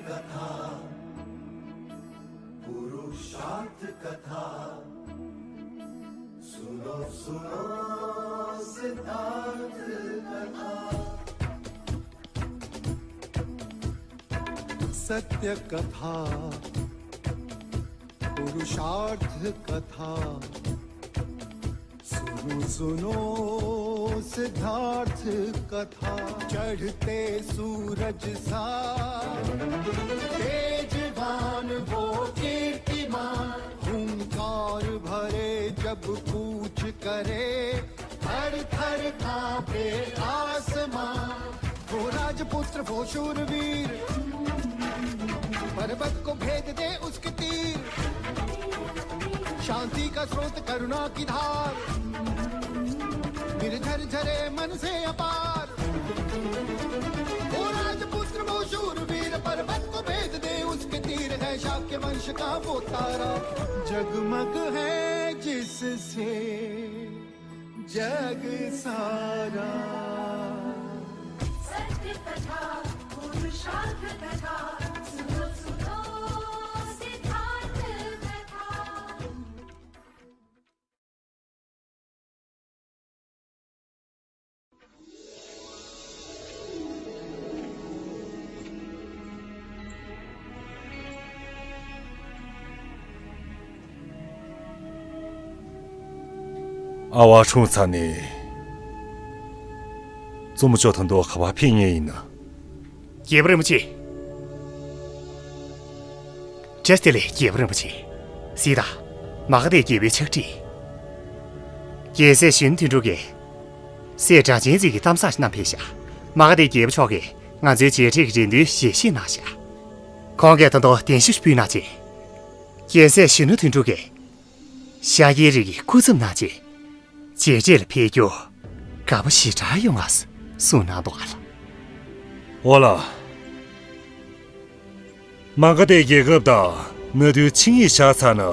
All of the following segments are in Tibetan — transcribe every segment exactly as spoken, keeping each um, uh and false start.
कथा, पुरुषार्थ कथा। सुनो, सुनो सिद्धार्थ कथा। सत्य कथा, पुरुषार्थ कथा। सुनो, सुनो सिद्धार्थ कथा। चढ़ते सूरज सा तेजवान वो कीर्तिमान। हुंकार भरे जब कूच करे, थर थर कांपे आसमां। वो राजपुत्र, वो शूरवीर, पर्वत को भेद दे उसके तीर। शांति का स्रोत, करुणा की धार, निर्झर झरे मन से अपार। वो राजपुत्र, वो शूरवीर, पर्वत को भेद दे उसके तीर। है शाक्य वंश का वो तारा, जगमग है जिससे जग सारा। सत्य कथा, पुरुषार्थ कथा, सुनो, सुनो सिद्धार्थ कथा। 阿瓦冲擦呢？这么折腾都好吧，便宜呢？ རྒྱལ་པོ་རིན་པོ་ཆེ། བཀྲ་ཤིས་བདེ་ལེགས། རྒྱལ་པོ་རིན་པོ་ཆེ། སྲིད་ད། མ་ག་དྷའི་རྒྱལ་པོའི་ཕྱག་བྲིས། རྒྱལ་སྲས་གཞོན་ནུ་དོན་གྲུབ་ཀྱིས། སྲས་སྒྲ་གཅན་འཛིན་གྱི་གཏམ་བཟང་ཞིག་བསྣམས་ཕེབས་ཤག་མ་ག་དྷའི་རྒྱལ་པོ་མཆོག་གིས་ང་ཚོའི་མཇལ་འཕྲད་ཀྱི་རེ་འདུན་ཞལ་བཞེས་གནང་ཤག་ཁོང་གིས་ད་དུང་གདན་ཞུ་ཞིག་ཕུལ་གནང་བྱས། རྒྱལ་སྲས་གཞོན་ནུ་དོན་གྲུབ་ཀྱིས། ཤཱཀྱའི་རིགས་ཀྱི་སྐུ་ཚབ་གནང་བྱས། མཇལ་འཕྲད་ལ་ཕེབས་རྒྱུ་དགའ་པོ་ཞེ་དྲག་ཡོང་ང་གསུངས་གནང་འདུག་ག་ལགས། འོ་ལགས། མ་ག་དྷའི་རྒྱལ་ཁབ་དང་མནའ་མཐུན་ཆིངས་ཡིག་བཞག་ཚར་ན།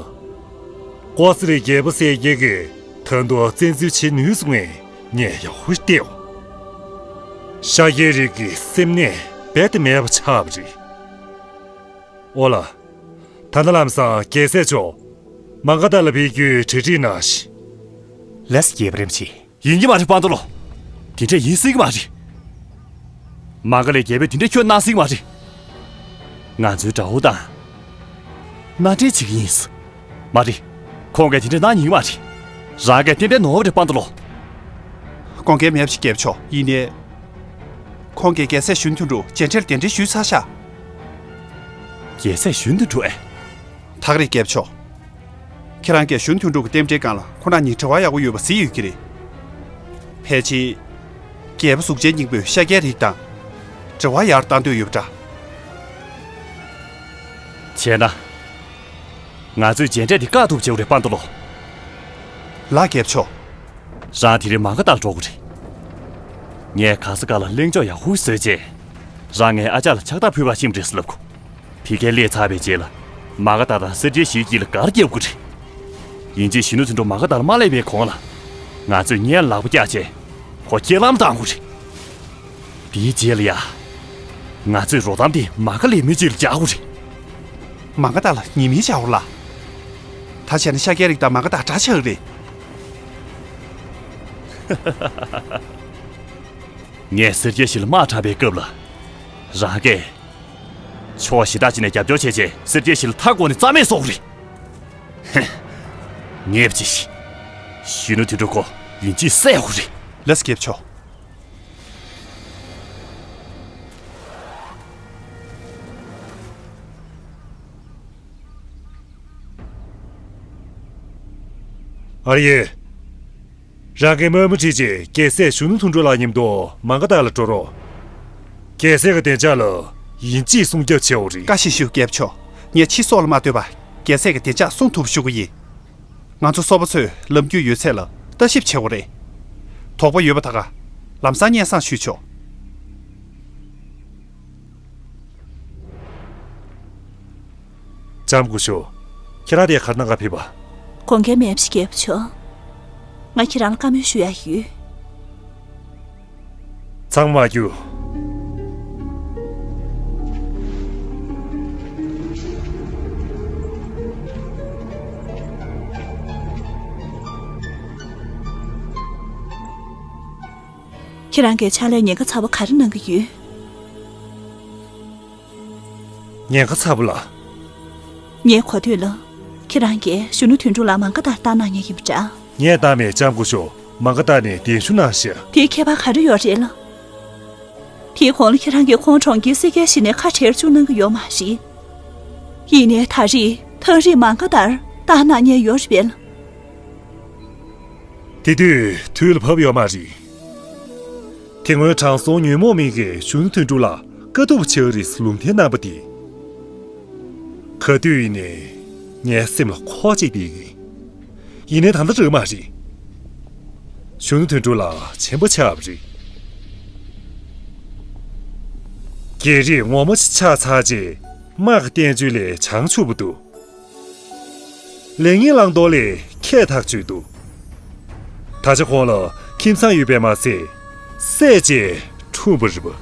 ཀོ་ཙི་རའི་རྒྱལ་པོ་གསལ་རྒྱལ་གྱིས་ད་དུང་བཙན་འཛུལ་བྱེད་ནུས་སོང་ངས་ངས་ཡག་པོ་བལྟས་འོ། ཤཱཀྱའི་རིགས་ཀྱི་སེམས་ནད་རྦད་དེ་མེད་པ་ཆགས་པ་རེད། འོ་ལགས། ད་ནི་ལམ་སང་རྒྱལ་སྲས་མཆོག་མ་ག་དྷ་ལ་ཕེབས་རྒྱུའི་གྲ་སྒྲིག་གནང་ཞིག་ལགས་སོ། རྒྱལ་པོ་རིན་པོ་ཆེ། ཡིན་གྱི་མ་རེད་པ་ཏོ་ལོ། དེ་འདྲ་ཡིན་སྲིད་ཀྱི་མ་རེད། མ་ག་དྷའི་རྒྱལ་པོས་དེ་འདྲ་ཁྱོན་གནང་སྲིད་ཀྱི་མ་རེད། ང་ཚོའི་དགྲ་བོ་དང་། མནའ་འབྲེལ་བྱེད་ཀྱི་ཡིན། མ་རེད། ཁོང་གིས་དེ་འདྲ་གནང་ཉན་གྱི་མ་རེད། རང་གིས་ཏན་ཏན་ནོར་བ་རེད་པ་ཏོ་ལོ། དགོངས་འགལ་མེད་པ་ཞིག་རྒྱལ་པོ་མཆོག་ཡིན་ནའི། ཁོང་གིས་རྒྱལ་སྲས་གཞོན་ནུ་དོན་གྲུབ་མཇལ་འཕྲད་ལ་གདན་འདྲེན་ཞུས་ཚར་ཤག་རྒྱལ་སྲས་གཞོན་ནུ་དོན་གྲུབ་ཨེ། ད་ག་རེད་རྒྱལ་པོ་མཆོག་ཁྱེད་རང་གིས་གཞོན་ནུ་དོན་གྲུབ་ཀྱི་རྟེན་འབྲེལ་སྒང་ལ་ཁོ་ན་ཉིད་དྲི་བ་ཡག་པོ་ཡོད་པ་གཟིགས་ཡོད་ཀྱི་རེད། ཕལ་ཆེར། རྒྱལ་པོ་གཟུགས་ཅན་སྙིང་པོས་ཤཱཀྱའི་རིགས་དང་། འབྲེལ་བ་ཡར་བཏང་འདོད་ཡོད་པ་འདྲ། བྱས་ན། ང་ཚོས་མཇལ་འཕྲད་འདི་བཀག་ཐུབ་བྱེད་དགོས་རེད་པ་ཏོ་ལོ། ལགས་རྒྱལ་པོ་མཆོག་རང་དེ་རིང་མ་ག་དྷ་ལ་འགྲོ་དགོས་རེད། ངས་ག་ས་ག་ལ་གླེང་ཕྱོགས་ཡག་པོ་བཟོས་རྗེས། རང་ངའི་ཨ་ཅག་ལ་ཕྱག་རྟགས་ཕུལ་བར་ཕྱིན་པ་རེད་ཟེར་ལབ་གོ། དེ་གའི་སླེབས་ཚར་བའི་རྗེས་ལ། མ་ག་དྷ་དང་སེར་སྐྱའི་ཞི་བའི་དཀྱིལ་ལ་སྒར་བརྒྱབ་དགོས་རེད། ཡིན་གཅིག་གཞོན་ནུ་དོན་གྲུབ་མ་ག་དྷ་ལ་མ་སླེབས་པའི་གོང་ལ། ང་ཚོས་སྔོན་ལ་ལག་པ་བཀྱགས་བྱས། ཁོ་རྐྱེན་ལམ་བཏང་དགོས་རེད། དེའི་རྗེས་ལ་ཡ། ང་ཚོས་རོགས་གཏམ་དེ་མ་ག་དྷའི་མི་གཅིག་ལ་རྒྱག་དགོས་རེད། མ་ག་དྷ་ལ་ཉེས་མིང་བྱའོ་ལགས། ད་བྱས་ན་ཤཱཀྱའི་རིགས་དང་མ་ག་དྷ་དགྲ་ཆགས་རེད། ངས་སེར་སྐྱའི་ཞི་ལ་དམག་དྲངས་པའི་སྐབས་ལ། རང་གིས། ཕྱོགས་གཞན་དག་ཅིག་ནས་རྒྱབ་སྐྱོར་བྱས་རྗེས་སེར་སྐྱའི་ཞི་ལ་མཐའ་བསྐོར་ནས་རྩ་མེད་བཟོ་དགོས་རེད། ཧེ། ངས་བྱས་ཤིག་གཞོན་ནུ་དོན་གྲུབ་ཁོ་ཡིན་གཅིག་བསད་དགོས་རེད། ལགས་སོ་རྒྱལ་པོ་མཆོག་ཨ་ཡེ། རང་གི་དམག་མི་ཁྲིད་ཅིག་རྒྱལ་སྲས་གཞོན་ནུ་དོན་གྲུབ་ལགས་མཉམ་དུ་མ་ག་དྷ་ལ་འགྲོ་རོགས། རྒྱལ་སྲས་ཀྱི་བདེ་འཇགས་ལ་ཡིན་གཅིག་སྲུང་སྐྱོབ་བྱེད་དགོས་རེད། བཀའ་བཞིན་ཞུ་རྒྱལ་པོ་མཆོག་ངས་ཕྱི་སོག་ལ་མ་ལྟོས་པར་རྒྱལ་སྲས་ཀྱི་བདེ་འཇགས་སྲུང་ཐུབ་པ་ཞུ་གི་ཡིན། ང་ཚོ་སོག་པོ་ཚོས་ལམ་རྒྱུས་ཡོད་ཚད་ལ་ལྟ་ཞིབ་བྱེད་དགོས་རེད། དོགས་པ་ཡོད་པ་ད་ག་ལམ་སང་སྙན་སེང་ཞུས་ཆོག་ལྕམ་སྐུ་ཞབས། ཁྱེད་རང་དེ་གར་ནང་ག་ཕེབས་པ། དགོངས་འགལ་མེད་པ་ཞིག་རྒྱལ་པོ་མཆོག་ང་ཁྱེད་རང་ལ་བཀའ་མོལ་ཞུ་ཡག་ཡོད། ཚང་མ་རྒྱུགས། ཁྱེད་རང་གིས་ཕྱག་ལས་ཉེན་ཁ་ཚ་པོ་ག་རེ་གནང་གི་ཡོད། ཉེན་ཁ་ཚ་པོ་ལ། ངའི་གོ་ཐོས་ལ། ཁྱེད་རང་གིས་གཞོན་ནུ་དོན་གྲུབ་ལགས་མང་ག་ལྟར་བཏང་གནང་མཁན་ཡིན་པ་འདྲ། ངས་བཏང་མེད། ལྕམ་སྐུ་ཞབས། མང་ག་ལྟར་ནས་གདན་ཞུ་གནང་ཤག། དེའི་ཁྱད་པར་ག་རེ་ཡོད་རེད་ལ། དེའི་གོང་ལ་ཁྱེད་རང་གིས་ཁོང་གྲོང་ཁྱེར་སེར་སྐྱའི་གཞི་ནས་ཁ་བྲལ་བཅུག་གནང་གི་ཡོད་མ་རེད། ཡིན་ནའི་ད་རེས་ཐག་རིང་མང་ག་ལྟར་བཏང་གནང་མཁན་ཡོད་རེད་པས་ལ། དེ་དུས་དུས་ལ་བབ་ཡོད་མ་རེད། དེ་སྔོན་དྲང་སྲོང་ཉོན་མོངས་མེད་ཀྱིས་གཞོན་ནུ་དོན་གྲུབ་ལ་དཀའ་ཐུབ་ཆགས་རེད་ལུང་བསྟན་གནང་པ་དེ། ག་དུས་ཡིན་ནའི་ངའི་སེམས་ལ་འཁོར་བཅུག་བསྡད་ཀྱི་ཡིན། ཡིན་ནའི་ད་ལྟ་འགྲིག་མ་རེད། གཞོན་ནུ་དོན་གྲུབ་ལགས་ཆེན་པོ་ཆགས་པ་རེད། རྒྱལ་རིགས་ངོ་མ་ཞིག་ཆགས་ཚར་རྗེས་དམག་གི་བསྟན་བཅོས་ལས་བྱང་ཆུབ་པ་འདུག། ལས་ངན་བླང་དོར་ལས་ཁྱད་ཐག་ཆོད་འདུག། ད་ཆ་ཁོང་ལ་ཁྱིམ་ཚང་ཡོད་པས་མ་ཚད། སྲས་བཅས་འཁྲུངས་པ་རེད་པ།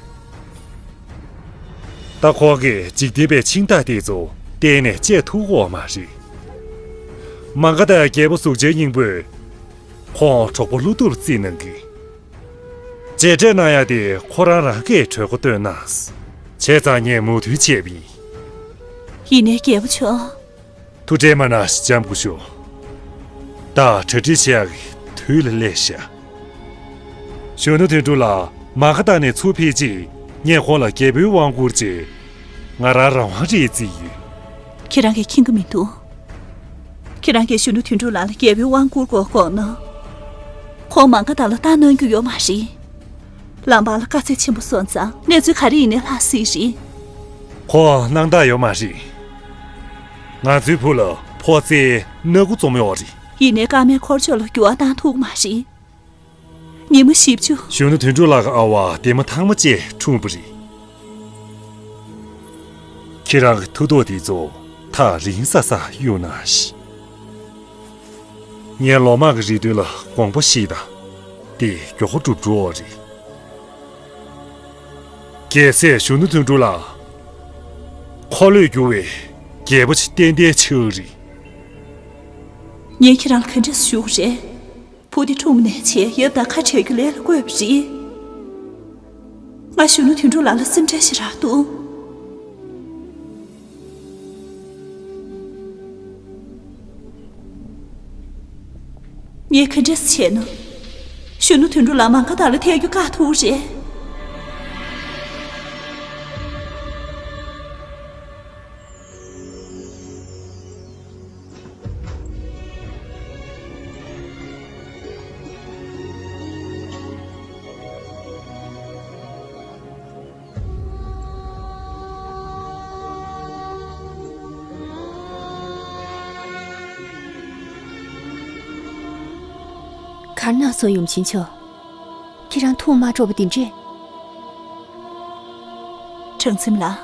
ད་ཁོང་གིས་འཇིག་རྟེན་པའི་འཆིང་ཐག་དེ་ཚོ་གཏན་ནས་བཅད་ཐུབ་ཀྱི་ཡོད་མ་རེད། མང་ག་ལྟར་རྒྱལ་པོ་གཟུགས་ཅན་སྙིང་པོས་ཁོང་གྲོགས་པོ་བློ་སྟོབས་བརྩིས་གནང་གི། མཇལ་འཕྲད་གནང་ཡ་དེ་ཁོ་རང་རང་གིས་གྲོས་འགོ་བཏོན་གནང་། བྱས་ཙང་ངས་མོས་མཐུན་བྱས་པ་ཡིན། ཡིན་ནའི་རྒྱལ་པོ་མཆོག། ཐུགས་ཁྲལ་མ་གནང་། ལྕམ་སྐུ་ཞབས། ད་གྲ་སྒྲིག་བྱེད་ཡག་གི་དུས་ལ་སླེབས་ཤག། གཞོན་ནུ་དོན་གྲུབ་ལགས་མ་ག་ལྟར་ནས་ཚུར་ཕེབས་རྗེས་ངས་ཁོང་ལ་རྒྱལ་པོའི་དབང་བསྐུར་རྗེས་ང་རང་རང་དབང་རེད་བརྩིས་ཡོད། ཁྱེད་རང་གིས་མཁྱེན་གྱི་མི་འདུག། ཁྱེད་རང་གིས་གཞོན་ནུ་དོན་གྲུབ་ལགས་ལ་རྒྱལ་པོའི་དབང་བསྐུར་དགོས་དགོངས་ན། ཁོང་མང་ག་ལྟར་ལ་ལྟ་གནང་རྒྱུ་ཡོད་མ་རེད། ལམ་བར་ལ་དཀའ་ཚེགས་ཆེན་པོ་སོང་ཙང་གནས་ཚུལ་ག་རེ་ཡིན་ནའི་ལྷག་སྲིད་རེད། ཁོང་སྣང་དག་ཡོད་མ་རེད། ང་ཚོའི་བུ་ལ་ཕོ་རྩལ་སྣ་དགུ་འཛོམས་ཡོད་རེད། ཡིན་ནའི་སྐར་མའི་འཁོར་ཕྱོགས་ལ་འགྱུར་བ་བཏང་ཐུབ་ཀྱི་མ་རེད། ཉི་མ་བཞི་བཅུ། གཞོན་ནུ་དོན་གྲུབ་ལགས་ཀྱི་ཨ་ཝ་འདན་མ་ཐང་མ་བཅས་འཁྲུངས་པ་རེད། ཁྱེད་རང་གི་མཐུ་སྟོབས་དེ་ཚོ་ཐག་རིང་ས་ས་གཡུག་གནང་ཞིག། ངའི་ལོ་མང་གི་རེ་འདུན་ལ་དགོངས་པ་བཞེས་དང་། དེ་མགྱོགས་པོ་འགྲུབ་འགྲོ་བ་རེད། རྒྱལ་སྲས་གཞོན་ནུ་དོན་གྲུབ་ལགས། འཁོར་ལོས་སྒྱུར་བའི་རྒྱལ་པོ་ཆེ་ཏན་ཏན་ཆགས་རེད། ངས་ཁྱེད་རང་ལ་ག་འདྲས་ཞུ་དགོས་རེད། བུ་དེ་འཁྲུངས་ནས་བྱས་ཡབ་དང་ཁ་བྲལ་རྒྱུ་ལས་ལ་བཀོད་པ་རེད། ང་གཞོན་ནུ་དོན་གྲུབ་ལགས་ལ་སེམས་ཁྲལ་ཞེ་དྲག་འདུག། ངས་ག་འདྲས་བྱས་ན། གཞོན་ནུ་དོན་གྲུབ་ལགས་མང་ག་ལྟར་ལ་ཐད་རྒྱུ་དཀའ་ཐུབ་རེད། ག་རེ་གནང་སོང་ཡུམ་ཆེན་མཆོག། ཁྱེད་རང་ཐུགས་མ་སྤྲོ་བ་དེ་འདྲས། གྲང་ཚིམ་ལགས།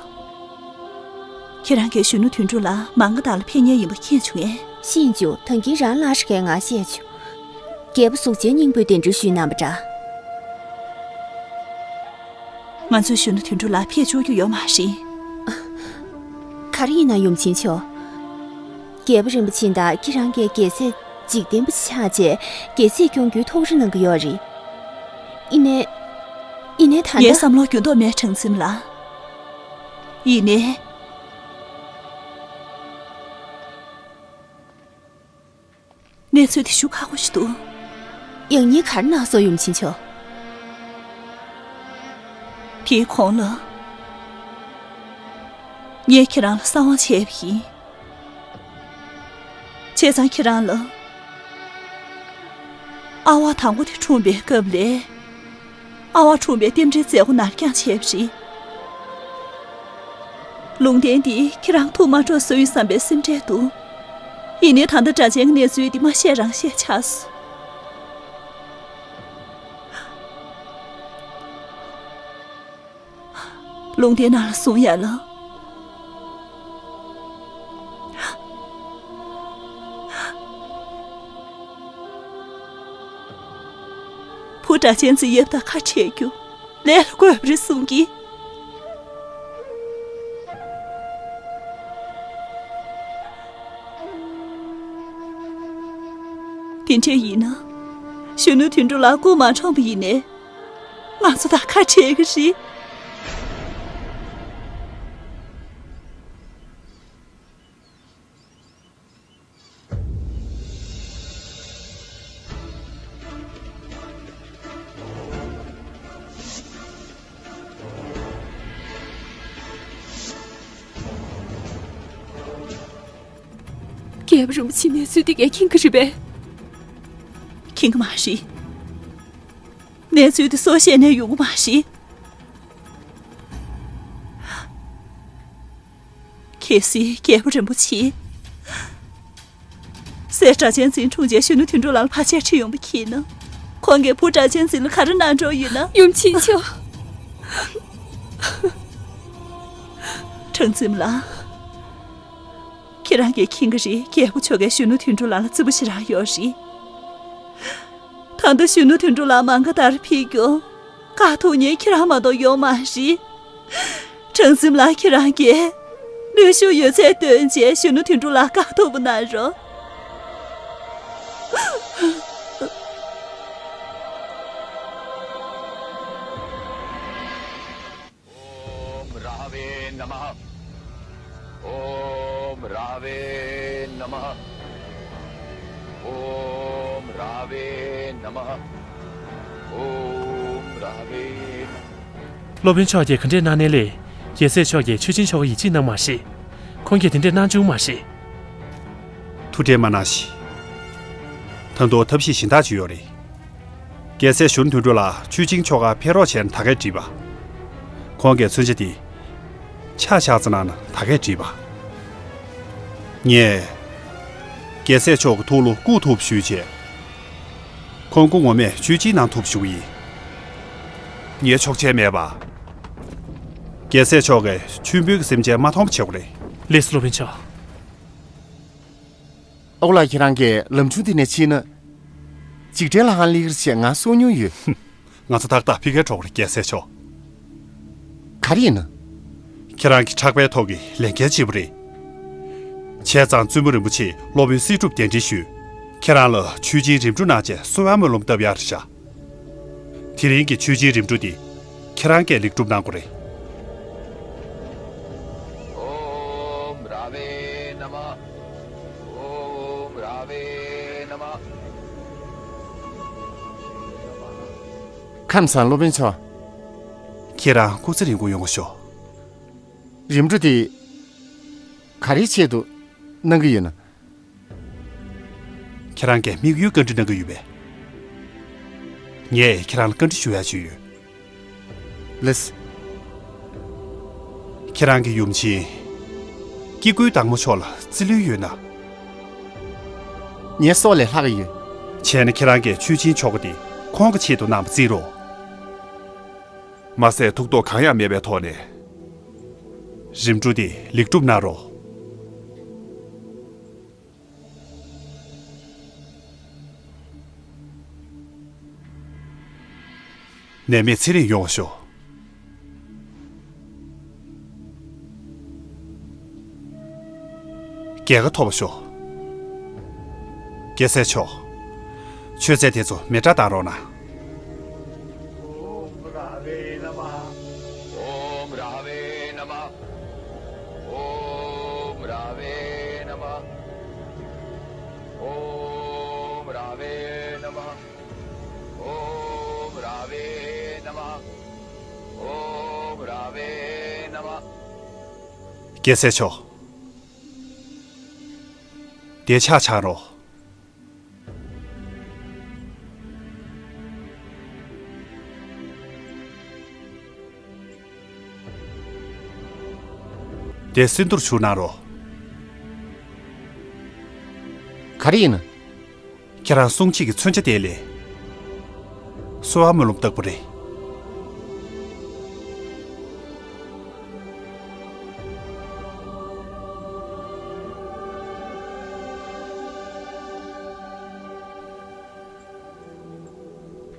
ཁྱེད་རང་གིས་གཞོན་ནུ་དོན་གྲུབ་ལགས་མང་ག་ལྟར་ལ་ཕེབས་མཁན་ཡིན་པ་མཁྱེན་བྱུང་ངས། ཤེས་བྱུང་། ད་གིན་རང་ལ་ཞིག་གིས་ང་བཤད་བྱུང་། རྒྱལ་པོ་གཟུགས་ཅན་སྙིང་པོས་གདན་འདྲེན་ཞུས་གནང་བ་འདྲ། ང་ཚོས་གཞོན་ནུ་དོན་གྲུབ་ལགས་ཕེབས་བཅུག་རྒྱུ་ཡོད་མ་རེད། ག་རེ་ཡིན་ན་ཡུམ་ཆེན་མཆོག། རྒྱལ་པོ་རིན་པོ་ཆེ་དང་ཁྱེད་རང་གིས་རྒྱལ་སྲས་འཇིག་རྟེན་པ་ཆགས་རྗེས་རྒྱལ་སྲིད་སྐྱོང་རྒྱུའི་ཐུགས་རེ་གནང་གི་ཡོད་རེད། ཡིན་ནའི། ཡིན་ནའི་ད་ངའི་ལྟ། བསམ་བློ་འགྱུར་ལྡོག་མེད་གྲང་ཚིམ་ལགས། ཡིན་ནའི། གནས་ཚུལ་དེ་ཞུ་ཁག་པོ་ཞིག་འདུག། ཡང་སྙིང་ག་རེ་གནང་སོང་ཡུམ་ཆེན་མཆོག། དེའི་གོང་ལ། ངས་ཁྱེད་རང་ལ་གསང་བ་བྱས་པ་ཡིན། བྱས་ཙང་ཁྱེད་རང་ལ། ཨ་ཝ་དང་པོ་དེ་འཁྲུངས་པའི་སྐབས་ལས། ཨ་ཝ་འཁྲུངས་པའི་རྟེན་འབྲེལ་མཛད་སྒོ་ནར་འགྱངས་བྱས་པ་རེད། ལུང་བསྟན་འདི་ཁྱེད་རང་ཐུགས་མ་སྤྲོ་བཟོ་ཡི་བསམ་པའི་སེམས་ཁྲལ་འདུག། ཡིན་ནའི་ད་ལྟ་སྒྲ་གཅན་གྱི་གནས་ཚུལ་འདི་མ་བཤད་རང་བཤད་ཆགས་སོང་། ལུང་བསྟན་ནང་ལ་གསུང་ཡ་ལ། བུ་སྒྲ་གཅན་ཚའི་ཡབ་དང་ཁ་བྲལ་རྒྱུ་ལས་ལ་བཀོད་པ་རེད་གསུང་གི། དེ་འདྲ་ཡིན་ན། གཞོན་ནུ་དོན་གྲུབ་ལགས་སྐུ་མ་འཁྲུངས་པ་ཡིན་ནའི། ང་ཚོ་ད་ག་བྱེད་ཀྱི་རེད། རྒྱལ་པོ་རིན་པོ་ཆེས་གནས་ཚུལ་དེ་གས་མཁྱེན་གྱི་རེད་པས། མཁྱེན་གྱི་མ་རེད། གནས་ཚུལ་དེ་སུས་ཤེས་ནས་ཡོང་གི་མ་རེད། གལ་སྲིད་རྒྱལ་པོ་རིན་པོ་ཆེས་སྲས་སྒྲ་གཅན་འཛིན་འཁྲུངས་རྗེས་གཞོན་ནུ་དོན་གྲུབ་ལགས་ལ་བར་ཆད་ཁྲིད་ཡོང་བ་མཁྱེན་ན། ཁོང་གིས་བུ་སྒྲ་གཅན་འཛིན་ལ་ག་རེ་གནང་འགྲོ་ཡོད་ན། ཡུམ་ཆེན་མཆོག་གྲངས་འཛིན་ལགས། ཁྱེད་རང་གིས་མཁྱེན་གྱི་རེད། རྒྱལ་པོ་མཆོག་གིས་གཞོན་ནུ་དོན་གྲུབ་ལགས་ལ་བརྩི་བ་ཞེ་དྲག་ཡོད་རེད། ད་ལྟ་གཞོན་ནུ་དོན་གྲུབ་ལགས་མང་ག་ལྟར་ཕེབས་རྒྱུ་དཀའ་ཐུབ་མཁན་ཁྱེད་རང་མ་གཏོགས་ཡོད་མ་རེད། གྲངས་འཛིན་ལགས། ཁྱེད་རང་གིས་ནུས་ཤུགས་ཡོད་ཚད་བཏོན་བྱས་གཞོན་ནུ་དོན་གྲུབ་ལགས་དཀའ་ཐུབ་པ་གནང་རོགས། ॐ राहवे नमः। ॐ राहवे नमः। ॐ राहवे नमः। ॐ राहवे नमः। སློབ་དཔོན་མཆོག་གིས་ག་འདྲས་གནང་ནའི་ལས། རྒྱལ་སྲས་མཆོག་གིས་ཆོས་སྦྱིན་ཆོ་ག་ཡིད་ཆེས་གནང་མ་རེད། ཁོང་གིས་དེ་འདྲས་གནང་བྱུང་མ་རེད། ཐུགས་ཁྲལ་མ་གནང་ཞིག་ད་དུང་ཐབས་ཤེས་གཞན་དག་ཅིག་ཡོད་རེད། རྒྱལ་སྲས་གཞོན་ནུ་དོན་གྲུབ་ལགས་ཆོས་སྦྱིན་ཆོ་གར་ཕེབས་རོགས་བྱས་ན་ད་གས་འགྲིག་པ། ཁོང་གིས་མཚོན་ཆ་དེ་ཆག་ཆག་ཙམ་གནང་ན་ད་གས་འགྲིག་པ། ངས་རྒྱལ་སྲས་མཆོག་གི་ཐུགས་བློ་བཀུག་ཐུབ་ཞུས་བྱས། ཁོང་སྐུ་ངོ་མས་ཆོས་སྦྱིན་གནང་ཐུབ་ཞུ་གི་ཡིན། ངས་ཆོག་མཆན་མེད་པ། རྒྱལ་སྲས་མཆོག་གིས་མཆོད་འབུལ་གྱི་སེམས་ཅན་མ་མཐོང་བ་བྱེད་དགོས་རེད། ལགས་སོ་སློབ་དཔོན་མཆོག་ཨོ་ལགས། ཁྱེད་རང་གིས་ལམ་ཆུང་དེ་ནས་ཕྱིན་ན། འཇིགས་བྲལ་ལྷ་ཁང་སླེབས་ཀྱི་རེད་ཅེས་ང་གསུང་མྱོང་ཡོད། ང་ཚོ་ཏག་ཏག་ཕ་གིར་འགྲོ་གི་རེད། རྒྱལ་སྲས་མཆོག་ག་རེ་ཡིན་ན། ཁྱེད་རང་གི་ཕྲག་པའི་ཐོག་གི་ལས་འགན་ལྗིད་པོ་རེད། བྱས་ཙང་བཙུན་མོ་རིན་པོ་ཆེས་སློབ་དཔོན་སྲིད་སྒྲུབ་གདན་འདྲེན་ཞུས། ཁྱེད་རང་ལ་ཆོས་སྦྱིན་རིམ་གྲོ་གནང་བྱས་གསོལ་བ་སྨོན་ལམ་བཏབ་ཡག་རེད་ཤག་དེ་རིང་གི་ཆོས་སྦྱིན་རིམ་གྲོ་འདི་ཁྱེད་རང་གིས་ལེགས་གྲུབ་གནང་དགོས་རེད། ཨོཾ་ར་ཝེ་ན་མ། ཨོཾ་ར་ཝེ་ན་མ། ཁམས་བཟང་སློབ་དཔོན་མཆོག་ཁྱེད་རང་སྐུ་ཚེ་རིང་པོ་ཡོང་ཤོག་རིམ་གྲོ་དེ་ག་རེའི་ཆེད་དུ་གནང་གི་ཡོད་ན། ཁྱེད་རང་གིས་དམིགས་ཡུལ་བཀའ་འདྲི་གནང་གི་ཡོད་པས། ངས་ཁྱེད་རང་ལ་བཀའ་འདྲི་ཞུ་ཡག་ཅིག་ཡོད། ལགས། ཁྱེད་རང་གི་ཡུམ་ཆེན་སྐྱེ་དགུའི་བདག་མོ་མཆོག་ལ་བརྩི་ལོས་ཡོད་ན། ངའི་སྲོག་ལས་ལྷག་གི་ཡོད། བྱས་ན་ཁྱེད་རང་གིས་ཆོས་སྦྱིན་ཆོ་ག་འདི་ཁོང་གི་ཆེད་དུ་གནང་བ་བརྩི་རོགས། མ་ཟད་ཐུགས་དོགས་གང་ཡང་མེད་པའི་ཐོག་ནས་རིམ་གྲོ་འདི་ལེགས་གྲུབ་གནང་རོགས། ནད་མེད་ཚེ་རིང་ཡོང་བ་ཤོག་རྒྱལ་ཁ་ཐོབ་པ་ཤོག་རྒྱལ་སྲས་མཆོག་མཆོད་རྫས་དེ་ཚོ་མེ་སྲེག་བཏང་རོགས་གནང་། ཨོཾ་ར་ཝེ་ན་མ། ཨོཾ་ར་ཝེ་ན་མ། ཨོཾ་ར་ཝེ་ན་མ། ཨོཾ་ར་ཝེ་ན་མ། ཨོཾ་ར་ཝེ་ན་མ། ཨོཾ་ར་ཝེ་ན་མ། རྒྱལ་སྲས་མཆོག་དེ་ཕྱག་འཚལ་རོགས། དེ་སིནྡྷུར་བྱུགས་གནང་རོགས། ག་རེ་ཡིན་ན། ཁྱེད་རང་སྲུང་བྱེད་ཀྱི་མཚོན་ཆ་དེ་ལས་གསོལ་བ་སྨོན་ལམ་བཏབ་པ་རེད།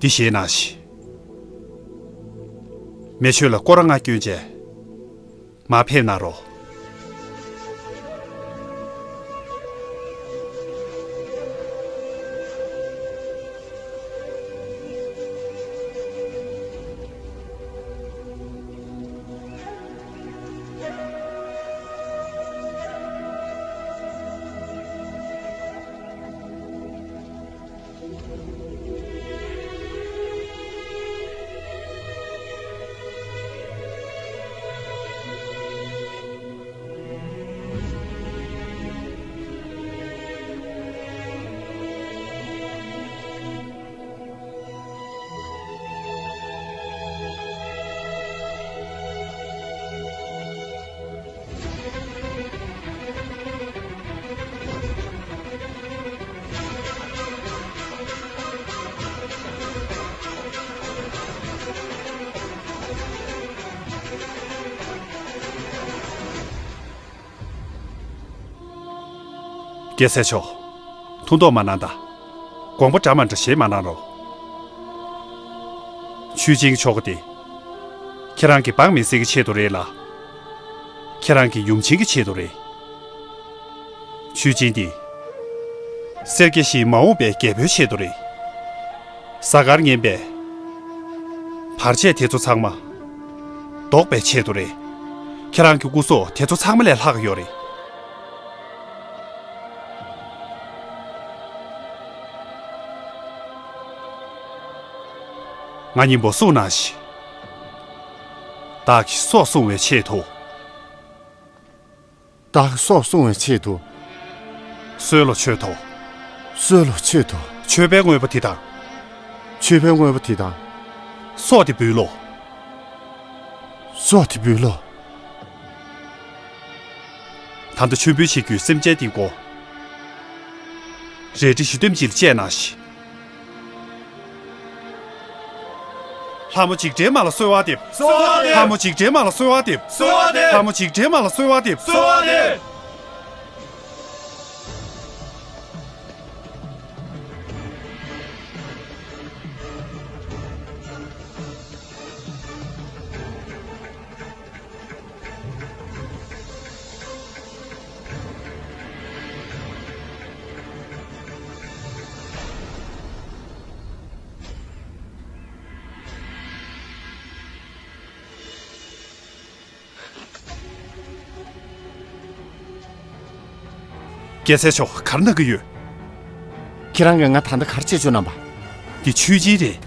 འདི་བཞེས་གནང་ཞིག་མེ་མཆོད་ལ་སྐོར་ར་ལྔ་བསྐྱོན་བྱས། མར་ཕེབས་གནང་རོགས། རྒྱལ་སྲས་མཆོག། ཐུགས་དོགས་མ་གནང་དང་། དགོངས་པ་འདྲ་མ་འདྲ་བཞེས་མ་གནང་རོགས། ཆུས་ཅིན་གྱི་ཆོ་ག་དེ། ཁྱེད་རང་གི་འབངས་མི་སེར་གྱི་ཆེད་དུ་རེད་ལ། ཁྱེད་རང་གི་ཡུམ་ཆེན་གྱི་ཆེད་དུ་རེད། ཆུས་ཅིན་འདི། སེར་སྐྱ་བཞིའི་མ་འོངས་པའི་རྒྱལ་པོའི་ཆེད་དུ་རེད། གཟའ་སྐར་ངན་པས། བར་ཆད་དེ་ཚོ་ཚང་མ། ཟློག་པའི་ཆེད་དུ་རེད། ཁྱེད་རང་གི་སྐུ་སྲོག་དེ་ཚོ་ཚང་མ་ལས་ལྷག་ཡོད་རེད། ང་སྙིང་པོ་གསུངས་གནང་ཞིག། བདག་གི་སྲོག་སྲུང་བའི་ཆེད་དུ། བདག་གི་སྲོག་སྲུང་བའི་ཆེད་དུ། གསོལ་ལོ་མཆོད་དོ། གསོལ་ལོ་མཆོད་དོ། མཆོད་པའི་དངོས་པོ་དེ་དང་། མཆོད་པའི་དངོས་པོ་དེ་དང་། སྲོག་དེ་འབུལ་ལོ། སྲོག་དེ་འབུལ་ལོ། ད་ལྟ་མཆོད་འབུལ་བྱེད་རྒྱུའི་སེམས་ཅན་དེའི་མགོ། རལ་གྲི་བཞི་འདོམ་གཅིག་ལ་བཅད་གནང་ཞིག། ལྷ་མོ་འཇིགས་བྲལ་མ་ལ་གསོལ་བ་འདེབས། གསོལ་བ་འདེབས། ལྷ་མོ་འཇིགས་བྲལ་མ་ལ་གསོལ་བ་འདེབས། གསོལ་བ་འདེབས། ལྷ་མོ་འཇིགས་བྲལ་མ་ལ་གསོལ་བ་འདེབས། གསོལ་བ་འདེབས། རྒྱལ་སྲས་མཆོག་ག་རེ་གནང་གི་ཡོད། ཁྱེད་རང་གིས་ང་ད་ལྟ་ག་རེ་བྱེད་བཅུག་གནང་པ། འདི་ཆུས་ཅིན་རེད།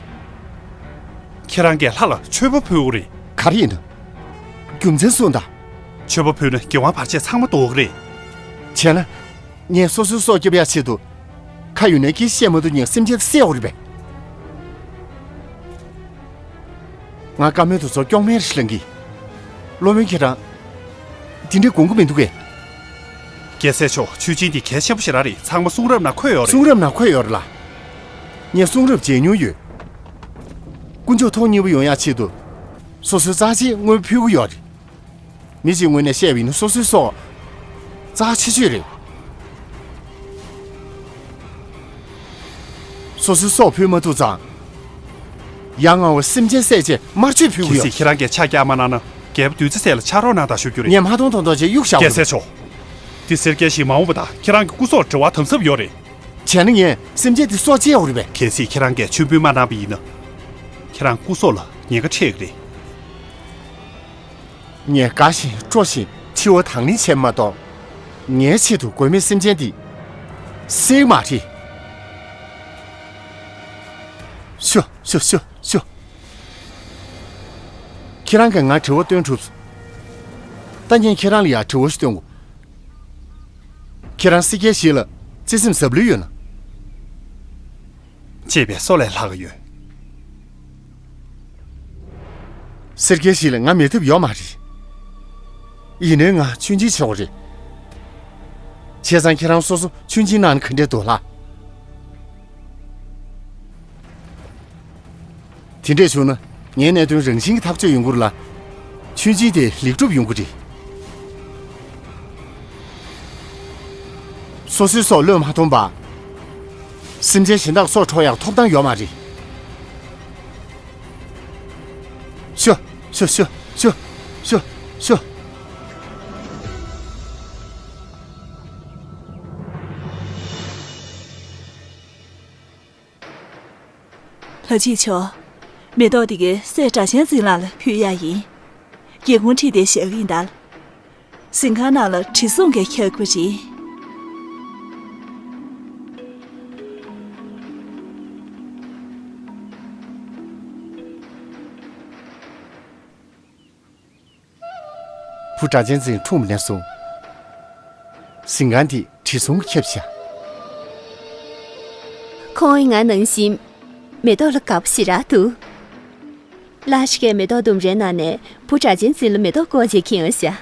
ཁྱེད་རང་གིས་ལྷ་ལ་མཆོད་པ་ཕུལ་དགོས་རེད། ག་རེ་ཡིན་ན། རྒྱུ་མཚན་གསུངས་དང་། མཆོད་པ་ཕུལ་ན་རྒྱལ་དབང་བར་ཆད་ཚང་མ་ཟློག་གི་རེད། བྱས་ན། ངས་སོ་སོའི་སྲོག་སྐྱོབ་ཡག་ཆེད་དུ། ཁ་ཡོད་ནའི་ཁྱི་བཤད་མ་ཐུབ་ཉན་སེམས་ཅན་བསད་འོ་རེད་པས། ང་བཀའ་མོལ་དུ་ཚོ་སྐྱོང་མེད་རེ་ལང་གི། བློ་མོན་ཁྱེད་རང་། དེ་འདྲའི་དགོངས་ཀྱི་མི་འདུག་གས། རྒྱལ་སྲས་མཆོག་ཆུས་ཅིན་འདི་གལ་ཆེན་པོ་ཞེ་དྲག་རེད། ཚང་མ་གསུང་རབ་ནང་འཁོད་ཡོད་རེད། གསུང་རབ་ནང་འཁོད་ཡོད་རེད་ལ། ངས་གསུང་རབ་མཇལ་མྱོང་ཡོད། དཀོན་མཆོག་ཐོག་མཉེས་པོ་ཡོང་ཡག་ཆེད་དུ། སོ་སོའི་རྩ་ཆེའི་དངོས་ཕུལ་གྱི་ཡོད་རེད། མི་གཅིག་ངོས་ནས་བཤད་པ་ཡིན་ན་སོ་སོའི་སྲོག་རྩ་ཆེ་ཤོས་རེད། སོ་སོའི་སྲོག་ཕུལ་མ་ཐུབ་ཙང་། ཡ་ང་བ་སེམས་ཅན་བསད་ཆེད་དམར་མཆོད་ཕུལ་གྱི་གལ་ཡོད། སྲིད་ཁྱེད་རང་གིས་ཕྱག་རྒྱག་མ་གནང་ན་རྒྱལ་པོ་བདུད་རྩི་ཟས་ལ་ཕྱག་རོགས་གནང་དང་ཞུ་རྒྱུ་རེད། ངས་མ་མཐོང་མཐོང་མཐོང་བྱས་གཡུག་བཞག་རྒྱལ་སྲས་མཆོག་འདི་སེར་སྐྱ་ཞིག་མ་འོངས་པ་དང་ཁྱེད་རང་གི་སྐུ་སྲོག་འབྲེལ་བ་དམ་ཟབ་ཡོད་རེད། བྱས་ན་ངས་སེམས་ཅན་འདི་སྲོག་བཅད་འོ་རེད་པས། གལ་སྲིད་ཁྱེད་རང་གིས་མཆོད་འབུལ་མ་གནང་པ་ཡིན་ན། ཁྱེད་རང་སྐུ་སྲོག་ལ་ཉེན་ཁ་འཕྲད་ཀྱི་རེད། ངས་དགའ་བཞིན་སྤྲོ་བཞིན་འཆི་བ་དང་ལེན་བྱས་མ་གཏོགས། ངའི་ཆེད་དུ་མགོན་མེད་སེམས་ཅན་འདི་བསད་མ་རེད། ཤོ་ཤོ་ཤོ་ཤོ། ཁྱེད་རང་གིས་ང་དྲི་བ་བཏོན་གྲུབ་སོང་། ད་ངས་ཁྱེད་རང་ལ་ཡང་དྲི་བ་ཞིག་བཏོན་དགོས། ཁྱེད་རང་སེར་སྐྱའི་གཞིས་ལ་བརྩེ་སེམས་ཟབ་ལོས་ཡོད་ན། གཅེས་པའི་སྲོག་ལས་ལྷག་ཡོད། སེར་སྐྱའི་གཞིས་ལ་ང་མེད་ཐབས་ཡོད་མ་རེད། ཡིན་ནའི་ང་ཆུང་ཆུང་ཆེ་བ་རེད། བྱས་ཙང་ཁྱེད་རང་སོ་སོ་ཆུང་ཆུང་གནང་ན་ག་འདྲས་འདུག་ལགས། དེ་འདྲས་བྱུང་ན་ངའི་གནད་དོན་རང་བཞིན་གྱིས་ཐག་གཅོད་ཡོང་གི་རེད་ལ། ཆུང་ཆུང་དེ་ལེགས་གྲུབ་ཡོང་གི་རེད། སོ་སོའི་སྲོག་བློས་མ་ཐོངས་པ། སེམས་ཅན་གཞན་དག་སྲོག་འཕྲོག་ཡག་ཐོབ་ཐང་ཡོད་མ་རེད། ཤོ། ཤོ་ཤོ་ཤོ། ཤོ་ཤོ། ལྷ་རྗེ་མཆོག་མེ་ཏོག་འདི་གའི་སྲས་སྒྲ་གཅན་འཛིན་ལགས་ལ་ཕུལ་ཡག་ཡིན། སྒེའུ་ཁུང་ཁྲིད་དེ་བཞག་གི་ཡིན་ད། གཟིམ་ཁང་ནང་ལ་དྲི་བསུང་གིས་ཁྱབ་དགོས་རེད། བུ་སྒྲ་གཅན་འཛིན་འཁྲུངས་པ་ནས་བཟུང་། གཟིམ་ཁང་འདི་དྲི་བསུང་གིས་ཁྱབ་བཞག་ཁོང་ཡང་ང་ནང་བཞིན་མེ་ཏོག་ལ་དགའ་པོ་ཞེ་དྲག་འདུག་ལྷ་ཞིག་གིས་མེ་ཏོག་ལྡུམ་རའི་ནང་ནས་བུ་སྒྲ་གཅན་འཛིན་ལ་མེ་ཏོག་བཀོག་བྱས་ཁྱེར་ཡོང་ཤག་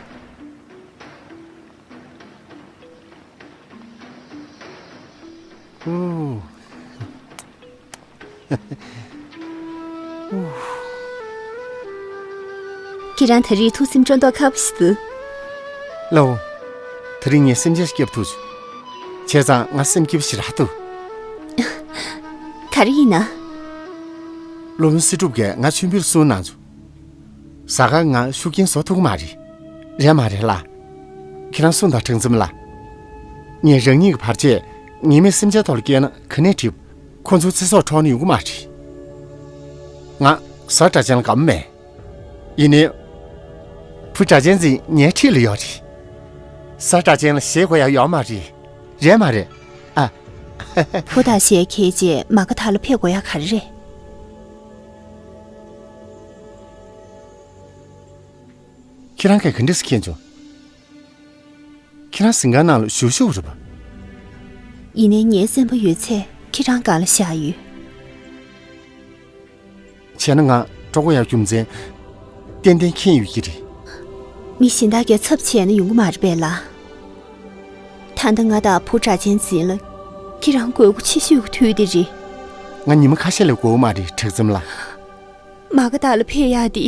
ཨུ། ཁྱེད་རང་དེ་རིང་ཐུགས་སེམས་སྤྲོ་མདོག་ཁ་པོ་ཞིག་འདུག་ལའོ། དེ་རིང་ངས་སེམས་ཅན་སྐྱོབ་ཐུབ་བྱུང་། བྱས་ཙང་ང་སེམས་སྐྱིད་པོ་ཞེ་དྲག་འདུག་ག་རེ་ཡིན་ན། སློབ་དཔོན་སྲིད་སྒྲུབ་ཀྱིས་ང་མཆོད་འབུལ་གསུང་གནང་བྱུང་། གཟའ་སྐར་ང་ཤུགས་རྐྱེན་བཟོ་ཐུབ་ཀྱི་མ་རེད། རེད་མ་རེད་ལགས། ཁྱེད་རང་གསུངས་དང་། ཁྲེང་འཛོམས་ལགས། ངས་རང་ཉིད་ཀྱི་བར་ཆད་ཉེས་མེད་སེམས་ཅན་ཐོག་ལ་བཀལ་ན་ག་ནས་འགྲིག་ཁོ་ཚོའི་ཚེ་སྲོག་འཕྲོག་ནི་ཡོང་གི་མ་རེད། ང་བཟའ་སྒྲ་ཅན་ལ་དགའ་པོ་མེད། ཡིན་ནའི། བུ་སྒྲ་ཅན་ཅིག་ངའི་འཁྲིས་ལ་ཡོད་རེད། བཟའ་སྒྲ་ཅན་ལ་ཞེད་དགོས་ཡག་ཡོད་མ་རེད། རེད་མ་རེད། ཨ། བུ་དང་ཞལ་གྱེས་རྗེས་མ་ག་དྷ་ལ་ཕེབས་དགོས་ཡག་ག་རེ་རེད། ཁྱེད་རང་གིས་ག་འདྲས་སེ་མཁྱེན་བྱུང་། ཁྱེད་རང་གཟིམ་ཁང་ནང་ལ་བཞུགས་བཞུགས་རེད་པ། ཡིན་ནའི་ངའི་སེམས་པ་ཡོད་ཚད་ཁྱེད་རང་སྒང་ལ་བཞག་ཡོད། བྱས་ན་ང་སྤྲོ་པོ་ཡག་རྒྱུ་མཚན་ཏན་ཏན་མཁྱེན་ཡོད་ཀྱི་རེད། མི་གཞན་དག་གིས་ཚབ་བྱས་ན་ཡོང་གི་མ་རེད་པས་ལགས། ད་ལྟ་ང་དང་བུ་སྒྲ་ཅན་འཛིན་ལ་ཁྱེད་རང་དགོས་མཁོ་ཆེ་ཤོས་ཀྱི་དུས་དེ་རེད། ང་ཉི་མ་ཁ་ཤས་ལས་འགོར་གྱི་མ་རེད། གྲགས་འཛོམས་ལགས། མ་ག་དྷ་ལ་ཕེབས་ཡག་དེ་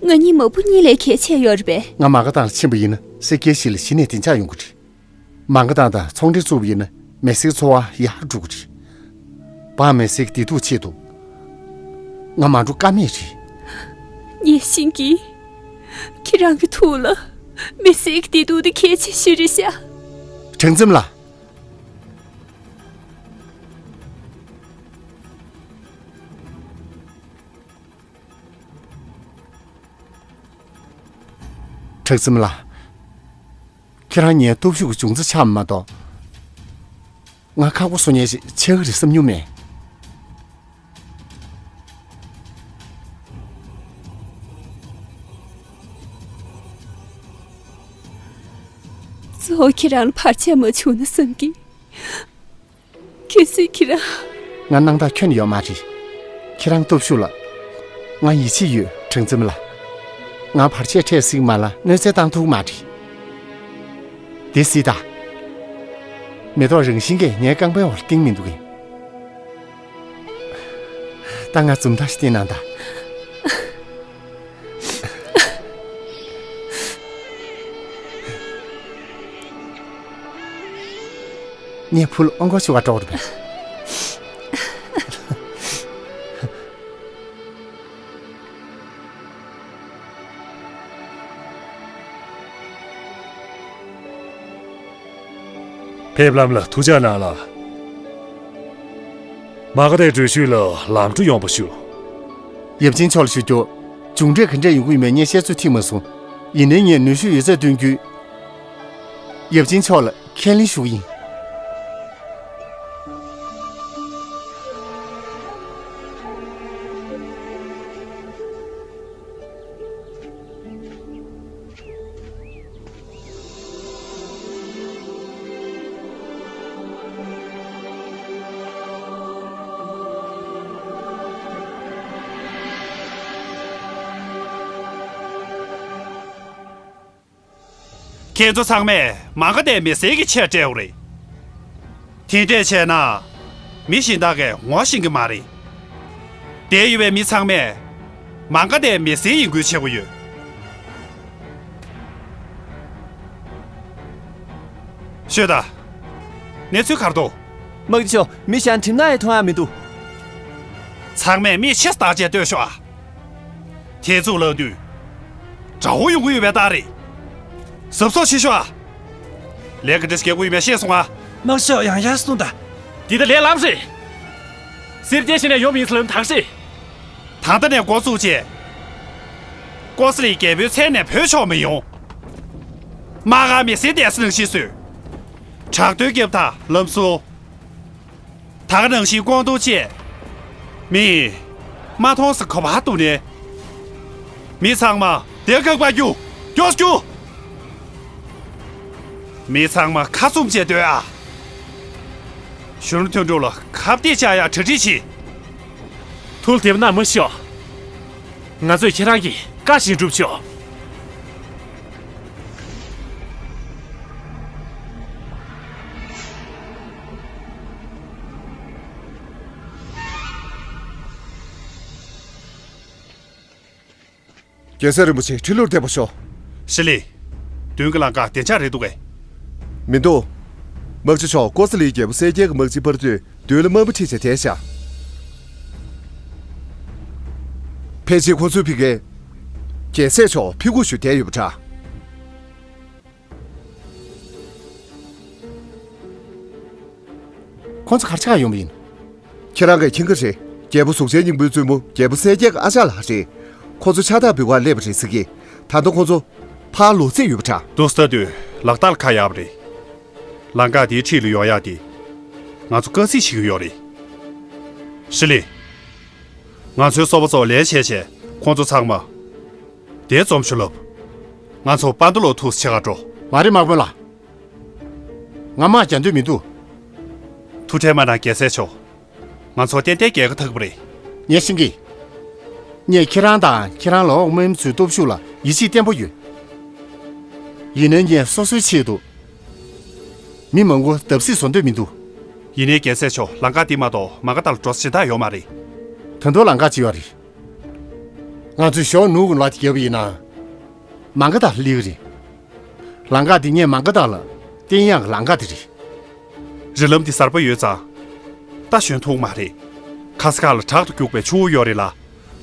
ང་གཉིས་མ་བུ་གཉིས་ལས་གལ་ཆེ་ཡོད་རེད་པས། ང་མ་ག་དྷ་ལ་ཕྱིན་པ་ཡིན་ན་སེར་སྐྱའི་གཞི་ལ་གཞི་ནས་བདེ་འཇགས་ཡོང་གི་རེད། མ་ག་དྷ་དང་ཚོང་འབྲེལ་བཙུགས་པ་ཡིན་ན་མི་སེར་གྱི་འཚོ་བ་ཡག་འགྲོ་གི་རེད། འབངས་མི་སེར་གྱི་བདེ་སྡུག་ཆེད་དུ་ང་མ་འགྲོ་ཀ་མེད་རེད། ངས་ཤེས་ཀྱི། ཁྱེད་རང་གི་ཐུགས་ལ་མི་སེར་གྱི་བདེ་སྡུག་དེ་གལ་ཆེ་ཤོས་རེད་ཤག་གྲགས་འཛོམས་ལགས། གྲགས་འཛོམས་ལགས། ཁྱེད་རང་ངའི་སྟོབས་ཤུགས་ཀྱི་འབྱུང་རྩ་ཆགས་མ་གཏོགས། ང་ཁག་པོ་བཟོ་མཁན་ཞིག་ཆགས་ཀྱི་རེད་བསམ་མྱོང་མེད། གཙོ་བོ་ཁྱེད་རང་ལ་བར་ཆད་མ་བྱུང་ན་བསམ་གི། གལ་སྲིད་ཁྱེད་རང་། ང་སྣང་དག་ཁྱོན་ཡོད་མ་རེད། ཁྱེད་རང་སྟོབས་ཤུགས་ལ། ང་ཡིད་ཆེས་ཡོད། གྲགས་འཛོམས་ལགས། ང་བར་ཆད་འཕྲད་སྲིད་མ་ལ་གནོད་འཚེ་བཏང་ཐུབ་མ་རེད། དེ་སྲིད་ད། མེ་ཏོག་རང་བཞིན་གྱིས་ངའི་རྐང་པའི་འོག་ལ་བཏིང་མི་འདུག་གས། ད་ང་འཛུམ་མདངས་ཤིག་བསྟན་ན་ད། ངས་བུ་ལ་ཨོ་མགོ་ཤོར་བ་འདྲ་བོ་རེད་པས། ཕེབས་ལམ་ལ་ཐུགས་ཅག་གནང་ལགས། མ་ག་དྷའི་འགྲུལ་བཞུད་ལ་ལམ་འགྲོ་ཡོང་བ་ཞུ། ཡབ་ཆེན་མཆོག་ལ་ཞུ་རྒྱུ། མཇུག་འབྲས་ག་འདྲས་ཡོང་གི་ཡོད་མེད་ངས་བཤད་ཚོད་ཐིག་མ་སོང་། ཡིན་ནའི་ངས་ནུས་ཤུགས་ཡོད་ཚད་བཏོན་རྒྱུ། ཡབ་ཆེན་མཆོག་ལ་ཁས་ལེན་ཞུ་གི་ཡིན། ཁྱེད་ཚོ་ཚང་མས་མ་ག་དྷའི་མི་སེར་གྱི་ཆེད་སྤྲད་པ་རེད། དེ་འདྲས་བྱས་ན། མི་གཞན་དག་གིས་ངོ་ཤེས་ཀྱི་མ་རེད། འདིར་ཡོད་པའི་མི་ཚང་མས་མ་ག་དྷའི་མི་སེར་ཡིན་ཁུལ་བྱེད་དགོས་ཡོད། ཤོད་དང་། གནས་ཚུལ་ག་རེ་འདུག་དམག་སྤྱི་མཆོག་མི་གཞན་གྲིམ་ནག་ཡང་མཐོང་ཡག་མི་འདུག་ཚང་མས་མིག་ཕྱེས་བརྟག་དཔྱད་ལྟོས་ཤོག་ཨ། དེ་ཚོ་ལབ་དུས། དགྲ་བོ་ཡོང་གི་ཡོད་པའི་རྟགས་རེད། གཟབ་གཟབ་བྱེད་ཤོག་ཨ། ལས་ཀ་འདྲ་ཞིག་རྒྱག་དགོས་ཡོད་མེད་ཤེས་སོང་ཨ། དམག་སྤྱི་མཆོག་ཡང་ཡང་གསུངས་དང་། འདི་ད་ལས་ལམ་རེད། སེར་སྐྱའི་ཞིང་ནས་ཡོང་མིན་ལམ་ཐག་རེད། ད་ལྟ་ནས་འགོ་བཙུགས་རྗེས། ཀོ་ས་ལི་རྒྱལ་པོའི་མཚན་ནས་བུད་ཆོག་མི་ཡོང་། མ་ག་དྷའི་མི་སེར་བསྡད་ས་ནང་བཞིན་བཟོས། དྲག་རྡུལ་རྒྱབ་དང་ལམ་སྲོལ། ད་ག་ནང་བཞིན་སྐོང་གཏོང་བྱས། མི། མ་མཐོང་ས་ག་པར་འདུག་ནས། མི་ཚང་མ་དེ་ག་པར་རྒྱུགས། མགྱོགས་རྒྱུགས། མི་ཚང་མ་ཁ་བཙུམ་བྱས་སྡོད་ཨ། གཞོན་ནུ་དོན་གྲུབ་ལ་ཁ་གཏད་བཅག་ཡག་གྲ་སྒྲིག་བྱེད། ཐུགས་ལ་དེབ་གནང་མ་ཤོག་ང་ཚོས་ཁྱེད་རང་གི་བཀའ་བཞིན་སྒྲུབ་ཆོག་རྒྱལ་སྲས་རིན་པོ་ཆེ་ཁྲི་ལོར་བདེ་པོ་ཤོག་ཤི་ལི། མདུན་གྱི་ལམ་ཁ་བདེ་འཇགས་རེད་འདུག་གས། མི་འདུག་དམག་སྤྱི་མཆོག། ཀོ་ས་ལིའི་རྒྱལ་པོ་གསལ་རྒྱལ་གྱི་དམག་སྤྱི་པར་དུས་མདུན་ལ་དམའ་མོ་ཁྲིད་བྱས་བསྡད་ཤག་ཕལ་ཆེར་ཁོ་ཚོས་ཕི་གའི། རྒྱལ་སྲས་མཆོག་ཕི་སྒུག་ཞུ་བསྡད་ཡོད་པ་འདྲ། ཁོང་ཚོ་གར་ཆགས་ཡོང་བ་ཡིན། ཁྱེད་རང་གིས་མཁྱེན་གྱི་རེད། རྒྱལ་པོ་གཟུགས་ཅན་སྙིང་པོའི་བཙུན་མོ་རྒྱལ་པོ་གསལ་རྒྱལ་གྱི་ཨ་ཅག་ལགས་རེད། ཁོ་ཚོ་ཕྱག་རྟགས་འབུལ་གར་སླེབས་པ་རེད་ཟེར་གི། ད་དུང་ཁོ་ཚོ་ཕར་ལོག་རྩིས་ཡོད་པ་འདྲ། འདུག་སེ་ལྟ་དུས་ལག་རྟགས་ལ་ཁ་གཡར་བ་རེད། ལམ་ཁ་དེའི་འཁྲིས་ལ་ཡོང་ཡག་དེ། ང་ཚོ་དཀའ་ཚེགས་ཆེ་གི་ཡོད་རེད། ཧྲི་ལི། ང་ཚོའི་སོ་པ་ཚོ་ལེན་བྱས་བྱས་ཁོང་ཚོ་ཚང་མ། དེ་འཛོམས་ཤོག་ལབ། ང་ཚོ་པ་འདུ་ལོ་ཐུག་ཆེ་ག་འགྲོ། མ་རེད་དམག་དཔོན་ལགས། ང་དམག་རྒྱག་འདོད་མི་འདུག་ཐུགས་ཁྲལ་མ་གནང་རྒྱལ་སྲས་མཆོག་ང་ཚོ་ཏན་ཏན་རྒྱལ་ཁ་ཐོབ་ཀྱི་རེད། ངས་ཤེས་ཀྱི། ངས་ཁྱེད་རང་དང་ཁྱེད་རང་ལ་འོག་མིན་ཚོའི་སྟོབས་ཤུགས་ལ་ཡིད་ཆེས་བརྟན་པོ་ཡོད། ཡིན་ནའི་ངས་སོ་སོའི་ཆེད་དུ། མི་མང་པོ་བརྡབ་གསིག་བཟོ་འདོད་མི་འདུག་ཡིན་ནའི་རྒྱལ་སྲས་མཆོག་ལམ་ཁ་འདི་མ་གཏོགས་མ་ག་ཐར་ལ་འགྲོ་ས་གཞན་དག་ཡོད་མ་རེད། ད་དུང་ལམ་ཁ་ཅིག་ཡོད་རེད། ང་ཚོས་ཞོགས་ནུབ་ཀྱི་ལམ་དེ་བརྒལ་བ་ཡིན་ན། མ་ག་ཐར་སླེབས་ཀྱི་རེད། ལམ་ཁ་འདི་ངས་མ་ག་ཐར་ལ་བསྟན་ཡག་གི་ལམ་ཁ་དེ་རེད། རི་ལམ་འདི་གསར་པ་ཡོད་ཙང་། རྟ་ཞོན་ཐུབ་མ་རེད། ཁ་ས་ཁ་ལ་དྲག་ཏུ་རྒྱུག་པའི་ཆུ་བོ་ཡོད་རེད་ལ།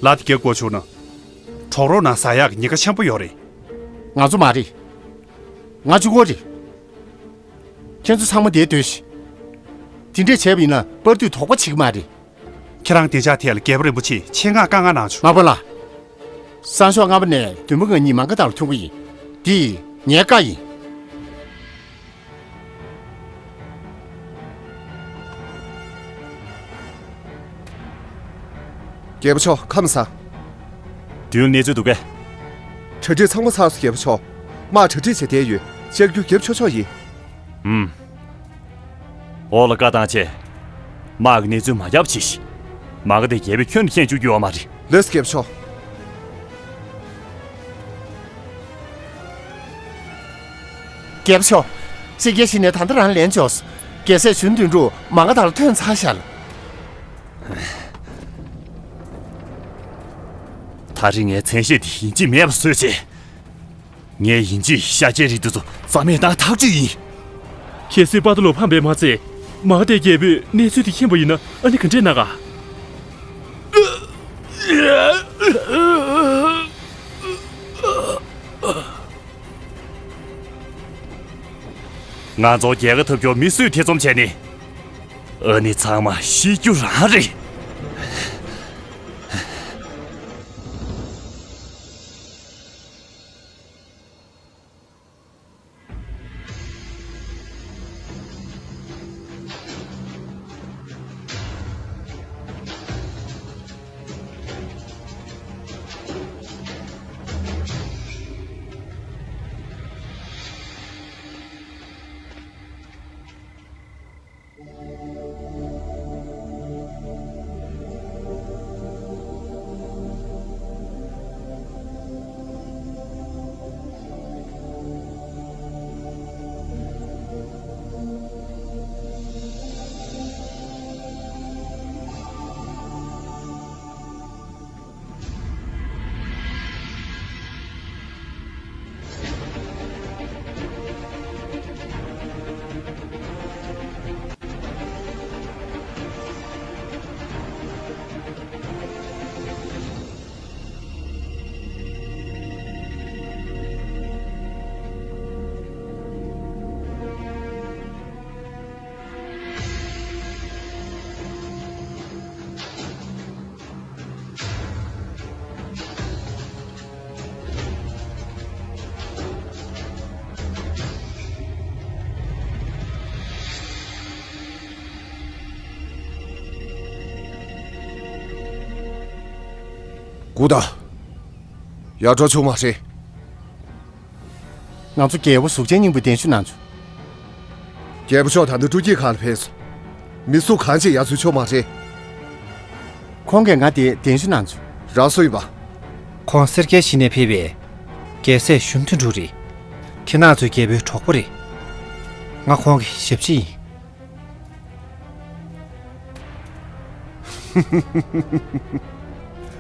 ལམ་འདི་བརྒལ་དགོས་བྱུང་ན། གྲོག་རོང་ནང་ཟ་ཡག་གི་ཉེན་ཁ་ཆེན་པོ་ཡོད་རེད། ང་ཚོ་མ་རེད། ང་གཅིག་པོ་རེད། ཁྱེད་ཚོ་ཚང་མ་འདིར་སྡོད་ཤིག་དེ་འདྲས་བྱས་པ་ཡིན་ན་པར་དུས་དོགས་པ་བྱེད་ཀྱི་མ་རེད། ཁྱེད་རང་བདེ་འཇགས་ཐད་ལ་རྒྱལ་པོ་རིན་པོ་ཆེས་ཆེད་མངགས་བཀའ་མངགས་གནང་བྱུང་། མ་པ་ལགས། སང་ཞོགས་སྔ་པོ་ནས་བདུན་པོ་ང་གཉིས་མ་ག་ཐར་ལ་ཐོན་གྱི་ཡིན། འདི་ངའི་བཀའ་ཡིན། རྒྱལ་པོ་མཆོག་ཁམས་བཟང་། མདུན་གནས་ཚུལ་འདུག་གས། གྲ་སྒྲིག་ཚང་མ་ཚར་སོང་རྒྱལ་པོ་མཆོག་དམག་གྲ་སྒྲིག་བྱས་བསྡད་ཡོད། ལྕགས་ཀྱུ་རྒྱབ་ཆོག་ཆོག་ཡིན། ཨུམ། འོག་ལ་བཀའ་བཏང་བྱས། དམག་གི་གནས་ཚུལ་མ་རྒྱབ་བྱས་ཤིག་མ་ག་དེ་རྒྱལ་པོས་ཁྱོན་ནས་མཁྱེན་བཅུག་རྒྱུ་ཡོད་མ་རེད། ལགས་སོ་རྒྱལ་པོ་མཆོག་རྒྱལ་པོ་མཆོག་ཕྱི་རྒྱལ་ཞིག་ནས་ད་ལྟ་རང་ལན་འབྱོར་སོང་། རྒྱལ་སྲས་གཞོན་དོན་གྲུབ་མ་ག་ཐར་ལ་ཐོན་ཚར་ཤག་ད་རེས་ངས་མཚན་ཤས་དེ་ཡིན་གཅིག་མེད་པ་བཟོས་བྱས། ངས་ཡིན་གཅིག་ཤ་ཆའི་རིགས་དེ་ཚོ་རྩ་མེད་བཏང་ཐག་ཆོད་ཡིན། གལ་སྲིད་པ་ཏོ་ལོ་ཕམ་པས་མ་ཚད། མ་ཧ་ཏའི་རྒྱལ་པོས་གནས་ཚུལ་དེ་མཁྱེན་པ་ཡིན་ན་ཨ་ནི་ག་འདྲས་ན་ག་ང་ཚོ་རྒྱལ་ཁ་ཐོབ་རྒྱུར་མི་སུས་ཐེ་ཚོམ་བྱས་ནས། ཨ་ནི་ཚང་མ་ཤི་རྒྱུ་རང་རེད། སྒུག་དང་། ཡར་འགྲོ་ཆོག་མ་རེད། ང་ཚོ་རྒྱལ་པོ་གཟུགས་ཅན་སྙིང་པོའི་གདན་ཞུ་གནང་བྱུང་། རྒྱལ་པོ་མཆོག་ད་ལྟ་སྤྲོ་སྐྱིད་ཁང་ལ་ཕེབས་སོང་། མི་སུ་གང་ཅིག་ཡར་འཛུལ་ཆོག་མ་རེད། ཁོང་གིས་ང་དེ་གདན་ཞུ་གནང་བྱུང་། རང་སུ་ཡིན་པ། ཁོང་སེར་སྐྱའི་གཞི་ནས་ཕེབས་པའི་རྒྱལ་སྲས་གཞོན་དོན་གྲུབ་རེད། ཁྱེད་རང་ཚོའི་རྒྱལ་པོའི་གྲོགས་པོ་རེད། ང་ཁོང་གི་ཞབས་ཕྱི་ཡིན།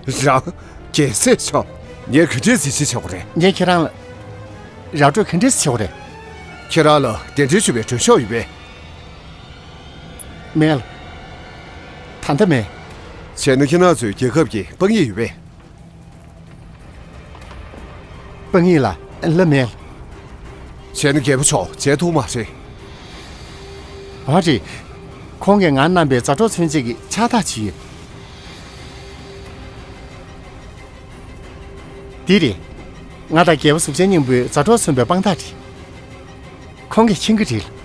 རང་། རྒྱལ་སྲས་མཆོག་ངས་ག་འདྲས་གཟི་བརྗིད་ཆེ་བོ་རེད། ངས་ཁྱེད་རང་ལ་ར་སྤྲོད་ག་འདྲས་ཆེ་བོ་རེད། ཁྱེད་རང་ལ་གདན་འདྲེན་ཞུ་བའི་མགྲོན་ཤོག་ཡོད་པས། མེད། ད་ལྟ་མེད། བྱས་ན་ཁྱེད་རང་ཚོའི་རྒྱལ་ཁབ་ཀྱི་དཔང་ཡིག་ཡོད་པས། དཔང་ཡིག་ལ་ལ་མེད། བྱས་ན་རྒྱལ་པོ་མཆོག་མཇལ་ཐུབ་མ་རེད། ཨ་རེད། ཁོང་གིས་ང་བསྣམས་པའི་མཛའ་གྲོགས་མཚོན་བྱེད་ཀྱི་ཕྱག་རྟགས་བྱས་ཡོད། འདི་རེད། ང་དང་རྒྱལ་པོ་གཟུགས་ཅན་སྙིང་པོའི་མཛའ་གྲོགས་མཚོན་པའི་དཔང་རྟགས་རེད། ཁོང་གིས་མཁྱེན་གྱི་རེད།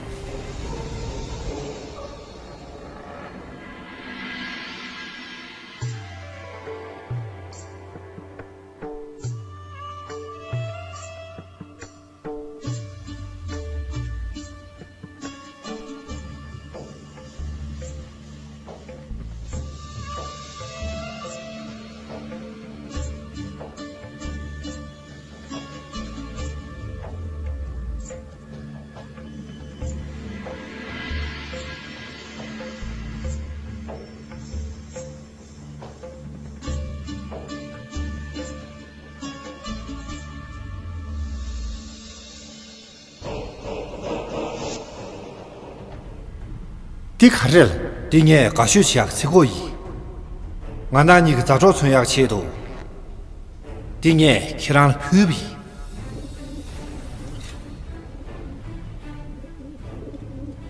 འདི་ག་རེ་རེད། འདི་ངས་དགའ་ཤོས་བྱེད་ཡག་ཚིག་གོ་ཡིན། ང་རང་གཉིས་ཀྱི་མཛའ་གྲོགས་མཚོན་ཡག་ཆེད་དུ། འདི་ངས་ཁྱེད་རང་ལ་ཕུལ་བ་ཡིན།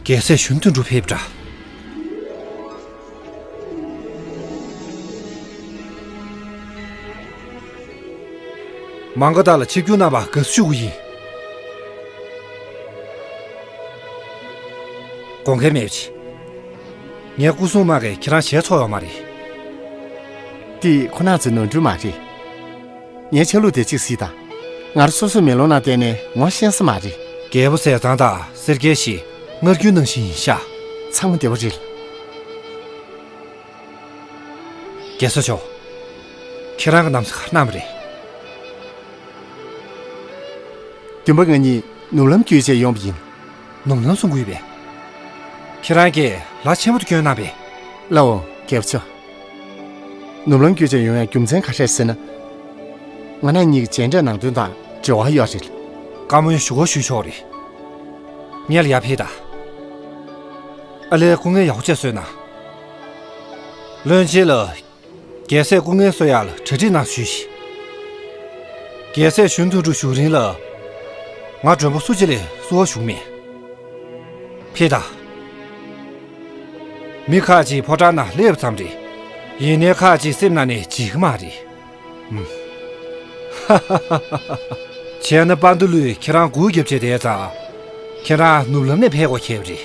རྒྱལ་སྲས་གཞོན་དོན་གྲུབ་ཕེབས་འདྲ། མང་ག་དག་ལ་ཆིབས་བསྒྱུར་གནང་བར་དགའ་བསུ་ཞུ་གི་ཡིན། དགོངས་འགལ་མེད་ཅིག་ངའི་སྐུ་སྲུང་དམག་གིས་ཁྱེད་རང་ཞལ་འཚོ་ཡོད་མ་རེད། འདི་ཁོ་ན་ཚོའི་ནོར་འཁྲུལ་མ་རེད། ངའི་ཆ་ལུགས་དེ་གཅིག་གཟིགས་དང་། ང་རང་སོ་སོའི་མེ་ལོང་ནང་བལྟས་ནས་ངོ་ཤེས་ས་མ་རེད། རྒྱལ་པོ་ཟས་གཙང་དང་སེར་སྐྱའི་ཞི་མངར་སྐྱུར་ནང་བཞིན་ཡིན་ཤག་ཚང་མ་བདེ་བོ་རེད། རྒྱལ་ས་མཆོག་ཁྱེད་རང་གི་གནམ་ས་ག་རེ་གནང་བ་རེད། བདུན་པ་ང་གཉིས་ནུབ་ལམ་བརྒྱུད་བྱས་ཡོང་བ་ཡིན། ནུབ་ལམ་གསུང་གི་ཡོད་པས། ཁྱེད་རང་གིས་ལ་ཆེན་པོ་དེ་བསྐྱོན་གནང་བས། ལའོ། རྒྱལ་པོ་མཆོག་ནུབ་ལམ་བརྒྱུད་བྱས་ཡོང་ཡག་རྒྱུ་མཚན་ག་རེ་རེད་ཟེར་ན། ང་རང་གཉིས་ཀྱི་མཇལ་འཕྲད་ནང་དོན་དང་འབྲེལ་བ་ཡོད་རེད། བཀའ་མོལ་ཞུ་གོ་ཞུས་ཆོག་རེད། ངས་ལ་ཡར་ཕེབས་དང་། ཨ་ལས་སྐུ་ངལ་ཡག་པོ་བྱས་གསོས་གནང་། བློན་ཆེན་ལ། རྒྱལ་སྲས་སྐུ་ངལ་གསོ་ཡག་ལ་གྲ་སྒྲིག་གནང་ཞུས་ཤིག་རྒྱལ་སྲས་གཞོན་དོན་གྲུབ་བཞུགས་རིང་ལ། ང་མགྲོན་པོ་སུ་གཅིག་ལས་བསུ་བ་ཞུ་གི་མེད། ཕེབས་དང་། མི་ཁག་ཅིག་ཕོ་བྲང་ནང་སླེབས་ཙམ་རེད། ཡིན་ནའི་ཁག་ཅིག་སེམས་ནང་ནས་བརྗེད་ཀྱི་མ་རེད། ཨུམ། བྱས་ན་པ་འདུ་ལུས་ཁྱེད་རང་སྒུག་རྒྱབ་བྱས་བསྡད་ཙང་། ཁྱེད་རང་ནུབ་ལམ་ནས་ཕེབས་དགོས་ཁེལ་བ་རེད།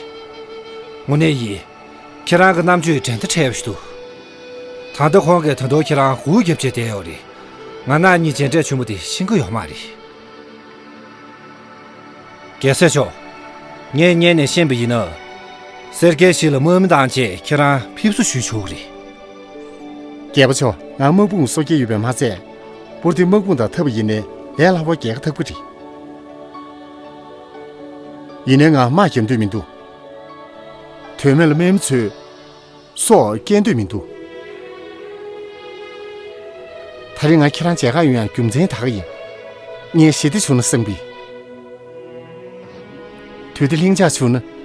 དངོས་གནས་ཡིན། ཁྱེད་རང་གི་རྣམ་དཔྱོད་འགྲན་ཟླ་བྲལ་བ་ཞིག་འདུག་ད་ལྟ་ཁོང་གིས་ད་དུང་ཁྱེད་རང་སྒུག་རྒྱབ་བྱས་བསྡད་ཡོད་རེད། ང་རང་གཉིས་མཇལ་འཕྲད་ཆེན་མོ་དེ་ཤེས་ཀྱི་ཡོད་མ་རེད། རྒྱལ་སྲས་མཆོག་ངས་སྔོན་ནས་ཤེས་པ་ཡིན་ན། སེར་སྐྱའི་ཞི་ལ་དམག་མི་བཏང་རྗེས་ཁྱེད་རང་ཕེབས་བསུ་ཞུས་ཆོག་གི་རེད། རྒྱལ་པོ་མཆོག་ང་དམག་དཔུང་གསོ་སྐྱེལ་ཡོད་པས་མ་ཚད། པུར་དེ་དམག་དཔུང་དང་འཐབ་པ་ཡིན་ནའི་ལས་སླ་པོ་རྒྱལ་ཁ་ཐོབ་ཀྱི་རེད། ཡིན་ནའི་ང་དམག་རྒྱབ་འདོད་མི་འདུག་དོན་མེད་ལ་དམག་མི་ཚོས་སྲོག་སྐྱེལ་འདོད་མི་འདུག་ད་རེས་ང་ཁྱེད་རང་མཇལ་ཁ་ཡོང་ཡག་རྒྱུ་མཚན་ད་ག་ཡིན། ངས་ཞི་བདེ་བྱུང་ན་བསམ་པས། དུས་བདེ་ལྷིང་འཇགས་བྱུང་ན།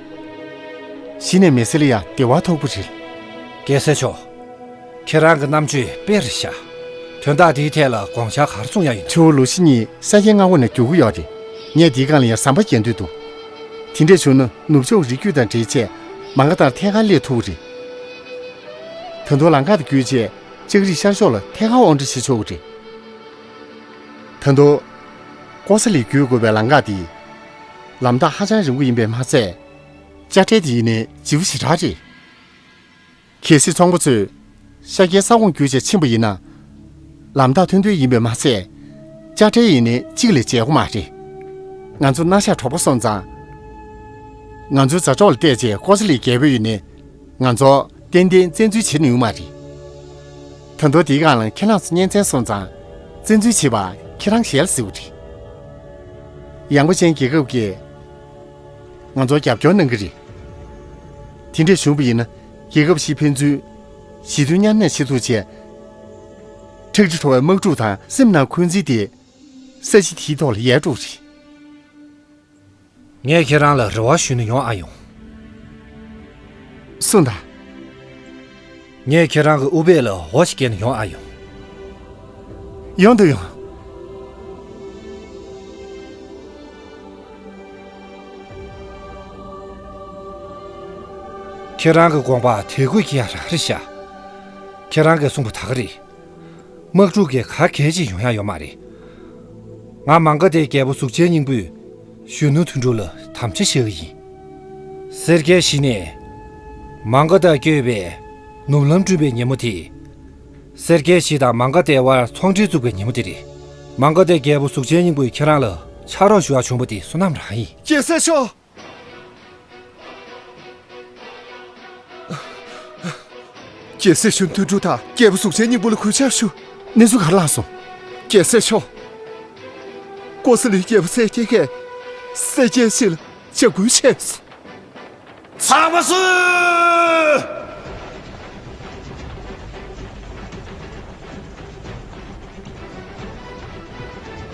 གཞི་ནས་མི་ཚེ་ལ་ཡང་བདེ་བ་ཐོབ་ཀྱི་རེད། རྒྱལ་སྲས་མཆོག་ཁྱེད་རང་གི་རྣམ་དཔྱོད་དཔེ་རེད་ཤག་དོན་དག་འདིའི་ཐད་ལ་དགོངས་འཆར་ག་རེ་གསུང་ཡག་ཡིན། ཆུ་བོ་ལུ་ཤི་གཉིས་ས་སྐྱའི་མངའ་འོག་ནས་རྒྱུག་གི་ཡོད་རེད། ངས་འདིའི་སྒང་ལ་ཡང་ཟམ་པ་རྒྱག་འདོད་འདུག་དེ་འདྲས་བྱུང་ན་ནུབ་ཕྱོགས་རིགས་རྒྱུད་དང་འབྲེལ་བྱས་མ་འགའ་ལྟར་ཐད་ཀར་སླེབས་ཐུབ་ཀྱི་རེད། ད་དུང་ལམ་ཁ་དེ་བརྒྱུད་བྱས་ལྕགས་རིགས་ཤར་ཕྱོགས་ལ་ཐད་ཀར་དབང་སྒྲོན་བྱེད་ཆོག་གི་རེད། ད་དུང་ཀོ་ས་ལིར་བརྒྱུད་དགོས་པའི་ལམ་ཁ་དེ་ལམ་ཐག་ཧ་ཅང་རིང་པོ་ཡིན་པས་མ་ཚད། དཔྱ་ཁྲལ་དེ་ཡིན་ནའི་ལྗིད་པོ་ཞེ་དྲག་རེད། གལ་སྲིད་ཚོང་པ་ཚོས་ཤར་རྒྱལ་ས་ཁོངས་བརྒྱུད་བྱས་ཕྱིན་པ་ཡིན་ན། ལམ་ཐག་མཐོན་མཐོན་ཡིན་པས་མ་ཚད། དཔྱ་ཁྲལ་ཡིན་ནའི་གཅིག་ལས་འཇལ་དགོས་མ་རེད། ང་ཚོ་སྣ་ཤགས་གྲོགས་པོ་སོང་ཙང་། ང་ཚོའི་མཛའ་གྲོགས་ལ་བལྟས་རྗེས་ཀོ་ས་ལིར་བརྒལ་དགོས་ཡོད་ནའི། ང་ཚོ་ཏན་ཏན་བཙན་འཛུལ་བྱེད་ནུས་མ་རེད། ད་དུང་དེའི་སྒང་ལ་ཁྱེད་རང་ཚོ་གཉེན་ཚན་སོང་ཙང་། བཙན་འཛུལ་བྱེད་པ་ཁྱེད་རང་ཞལ་གཟིགས་པ་རེད། ཡངས་པ་ཅན་རྒྱལ་ཁབ་ཀྱིས་ང་ཚོར་རྒྱབ་སྐྱོར་གནང་གི་རེད། དེ་འདྲས་བྱུང་བ་ཡིན་ན་རྒྱལ་ཁབ་བཞི་ཕན་ཚུན་ཞི་མཐུན་མཉམ་གནས་བྱེད་ཐུབ་ཆེད། ཁྲག་དྲི་བྲོ་བའི་དམག་འཁྲུག་དང་སེམས་ནང་འཁོན་འཛིན་དེ་ས་གཞི་དེའི་ཐོག་ལ་ཡལ་འགྲོ་གི་རེད། ངས་ཁྱེད་རང་ལ་རེ་བ་ཞུས་ན་ཡོང་ཨ་ཡོང་། གསུངས་དང་། ངས་ཁྱེད་རང་གི་ཨུཏྤལ་ལ་འོ་ཞིག་བསྐྱལ་ནས་ཡོང་ཨ་ཡོང་། ཡོང་དུ་ཡོང་། ཁྱེད་རང་གི་དགོངས་པ་དད་གུས་ཀྱི་ཡ་ར་རེད་ཤག་ཁྱེད་རང་གིས་གསུངས་པ་ད་ག་རེད། དམག་འཁྲུག་གི་ག་གལ་ཅིག་ཡོང་ཡ་ཡོད་མ་རེད། ང་མང་ག་དེ་རྒྱལ་པོ་གཟུགས་ཅན་སྙིང་པོས་གཞོན་ནུ་དོན་གྲུབ་ལ་དམ་བཅའ་བཞག་གི་ཡིན། སེར་སྐྱའི་གཞི་ནས་མང་ག་དེ་བསྐྱོད་པའི་ནུབ་ལམ་བསྐྲུན་པའི་ཉིན་མོ་དེ། སེར་སྐྱའི་གཞི་དང་མང་ག་དེ་དབར་ཚོང་འབྲེལ་བཙུགས་པའི་ཉིན་མོ་དེ་རེད། མང་ག་དེ་རྒྱལ་པོ་གཟུགས་ཅན་སྙིང་པོས་ཁྱེད་རང་ལ་ཕྱག་རོགས་ཞུ་བར་བྱོན་པ་དེ་བསོད་ནམས་རང་ཡིན། རྒྱལ་སྲས་མཆོག་རྒྱལ་སྲས་གཞོན་དོན་གྲུབ་དང་རྒྱལ་པོ་གཟུགས་ཅན་སྙིང་པོ་ལ་གུས་ཕྱག་ཞུ། གནས་ཚུལ་ག་རེ་ལྷག་སོང་། རྒྱལ་སྲས་མཆོག་ཀོ་ས་ལི་རྒྱལ་པོ་སེར་སྐྱའི་སྐད། སེར་སྐྱའི་གཞི་ལ་འཇབ་རྒོལ་བྱས་སོང་། ཚང་མ་སུ།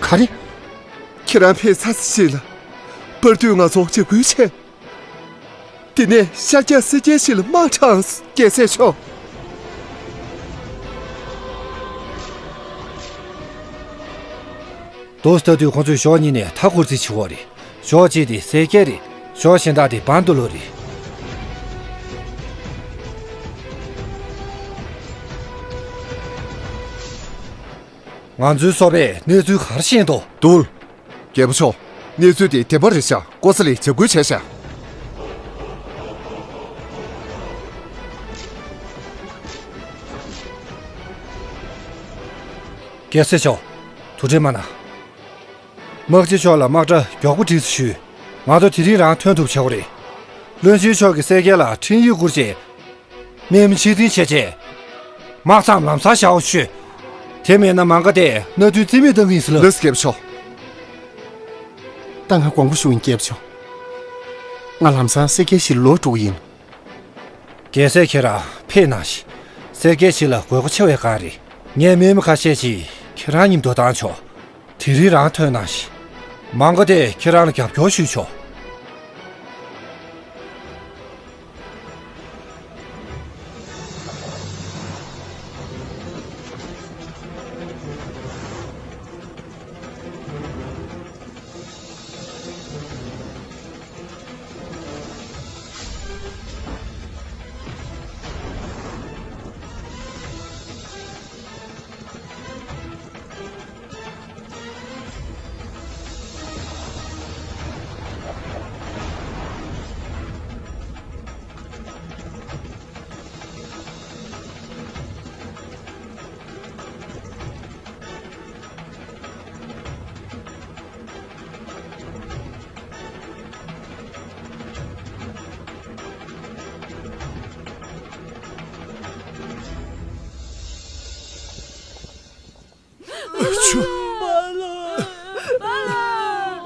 ག་རེ། ཁྱེད་རང་ཕེབས་ཚར་ཚེ་གཞི་ལ་པར་དུས་ང་ཚོ་འཇབ་རྒོལ་བྱས། དེ་ནས་ཤར་རྒྱག་སེར་སྐྱའི་གཞི་ལ་དམག་དྲངས། རྒྱལ་སྲས་མཆོག་རྡོ་ལྟ་དུས་ཁོང་ཚོས་ཞོགས་གཉིས་ནས་མཐའ་སྐོར་རྩིས་བྱེད་འོ་རེད། ཞོགས་གཅིག་དེ་སེར་སྐྱ་རེད། ཞོགས་གཞན་དག་དེ་བན་དུ་ལོ་རེད། ང་ཚོའི་སོ་པས་གནས་ཚུལ་ག་རེ་ཤེས་འདུག་དུལ། རྒྱལ་པོ་མཆོག་གནས་ཚུལ་དེ་བདེན་པ་རེད་ཤག་ཀོ་ས་ལིས་འཇབ་རྒོལ་བྱས་ཤག་རྒྱལ་སྲས་མཆོག་དུ་དྲན་མ་གནང་། དམག་སྤྱི་མཆོག་ལ་དམག་གྲ་མགྱོགས་པོ་སྒྲིག་སུ་ཞུས། ང་ཚོ་དེ་རིང་རང་ཐོན་ཐུབ་བྱེད་དགོས་རེད། བློན་ཆེན་མཆོག་གིས་སེར་སྐྱ་ལ་འཕྲིན་ཡིག་བསྐུར་རྗེས། དམག་མི་ཕྱིར་འཐེན་བྱས་རྗེས། དམག་མཚམས་ལམ་སང་བཞག་འོ་ཞུས། དེ་མེད་ན་མང་ག་དེས་མནའ་མཐུན་རྩིས་མེད་བཏང་གི་ཡིན་ཟེར་ལབ། ལགས་སོ་རྒྱལ་པོ་མཆོག་ད་ང་དགོངས་པ་ཞུ་ཡིན་རྒྱལ་པོ་མཆོག་ང་ལམ་སང་སེར་སྐྱའི་གཞི་ལ་ལོག་འགྲོ་གི་ཡིན། རྒྱལ་སྲས་ཁྱེད་རང་ཕེབས་གནང་ཞིག་སེར་སྐྱའི་གཞི་ལ་དགོས་མཁོ་ཆེ་བའི་སྒང་རེད། ངས་དམག་མི་ཁ་ཤས་ཅིག་ཁྱེད་རང་མཉམ་དུ་བཏང་ཆོག་དེ་རིང་རང་ཐོན་གནང་ཞིག་མང་ག་དེས་ཁྱེད་རང་ལ་རྒྱབ་སྐྱོར་ཞུས་ཆོག་ཨ་ཆུ།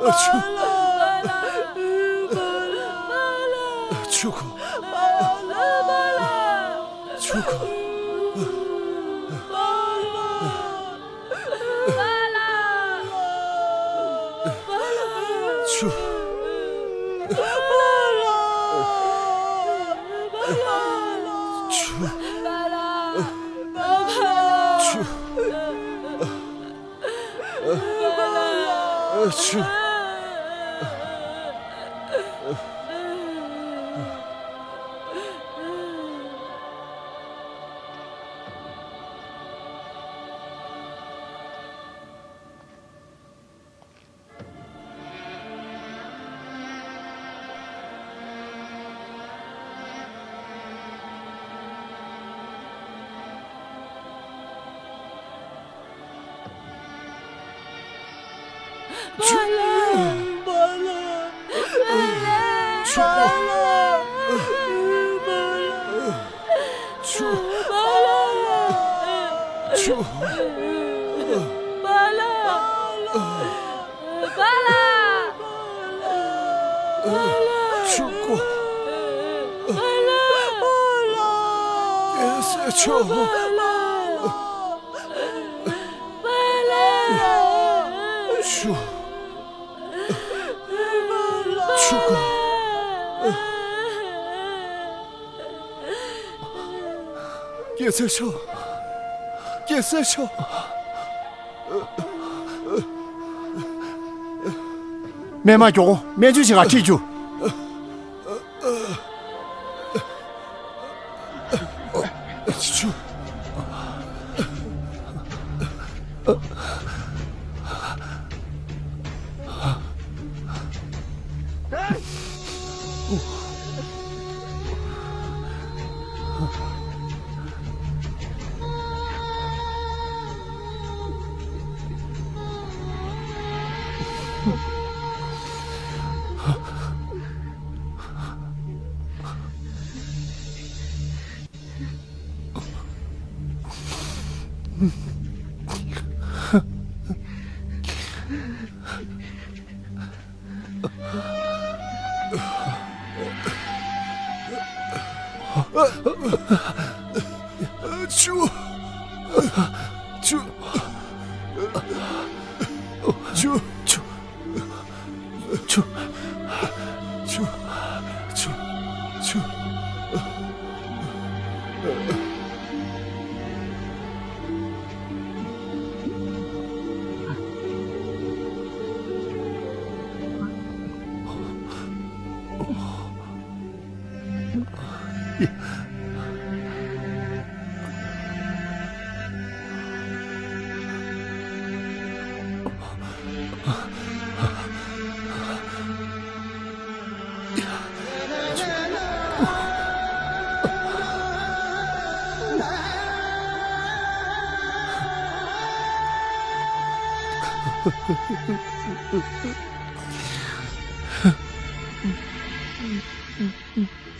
ཨ་ཆུ། ཨ་ཆུ་ཁོ། ཆུ་ཁོ། ཆུ། ཆུ། ཆུ། ཆུ། རྒྱལ་སྲས་མཆོག་རྒྱལ་སྲས་མཆོག་སྨན་མ་མགྱོགས་པོ་སྨན་བཅོས་བྱེད་གར་ཁྲིད་རྒྱུ། ཆུ། ཆུ། ཆུ། ཆུ། ཆུ། ཆུ། ཆུ། ཆུ།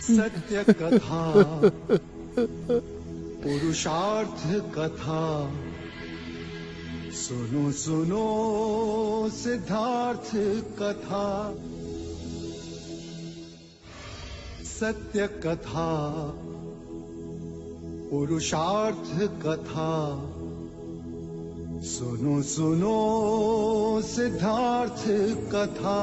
सत्य कथा, पुरुषार्थ कथा। सुनो सुनो सिद्धार्थ कथा। सत्य कथा, पुरुषार्थ कथा। सुनो सुनो सिद्धार्थ कथा।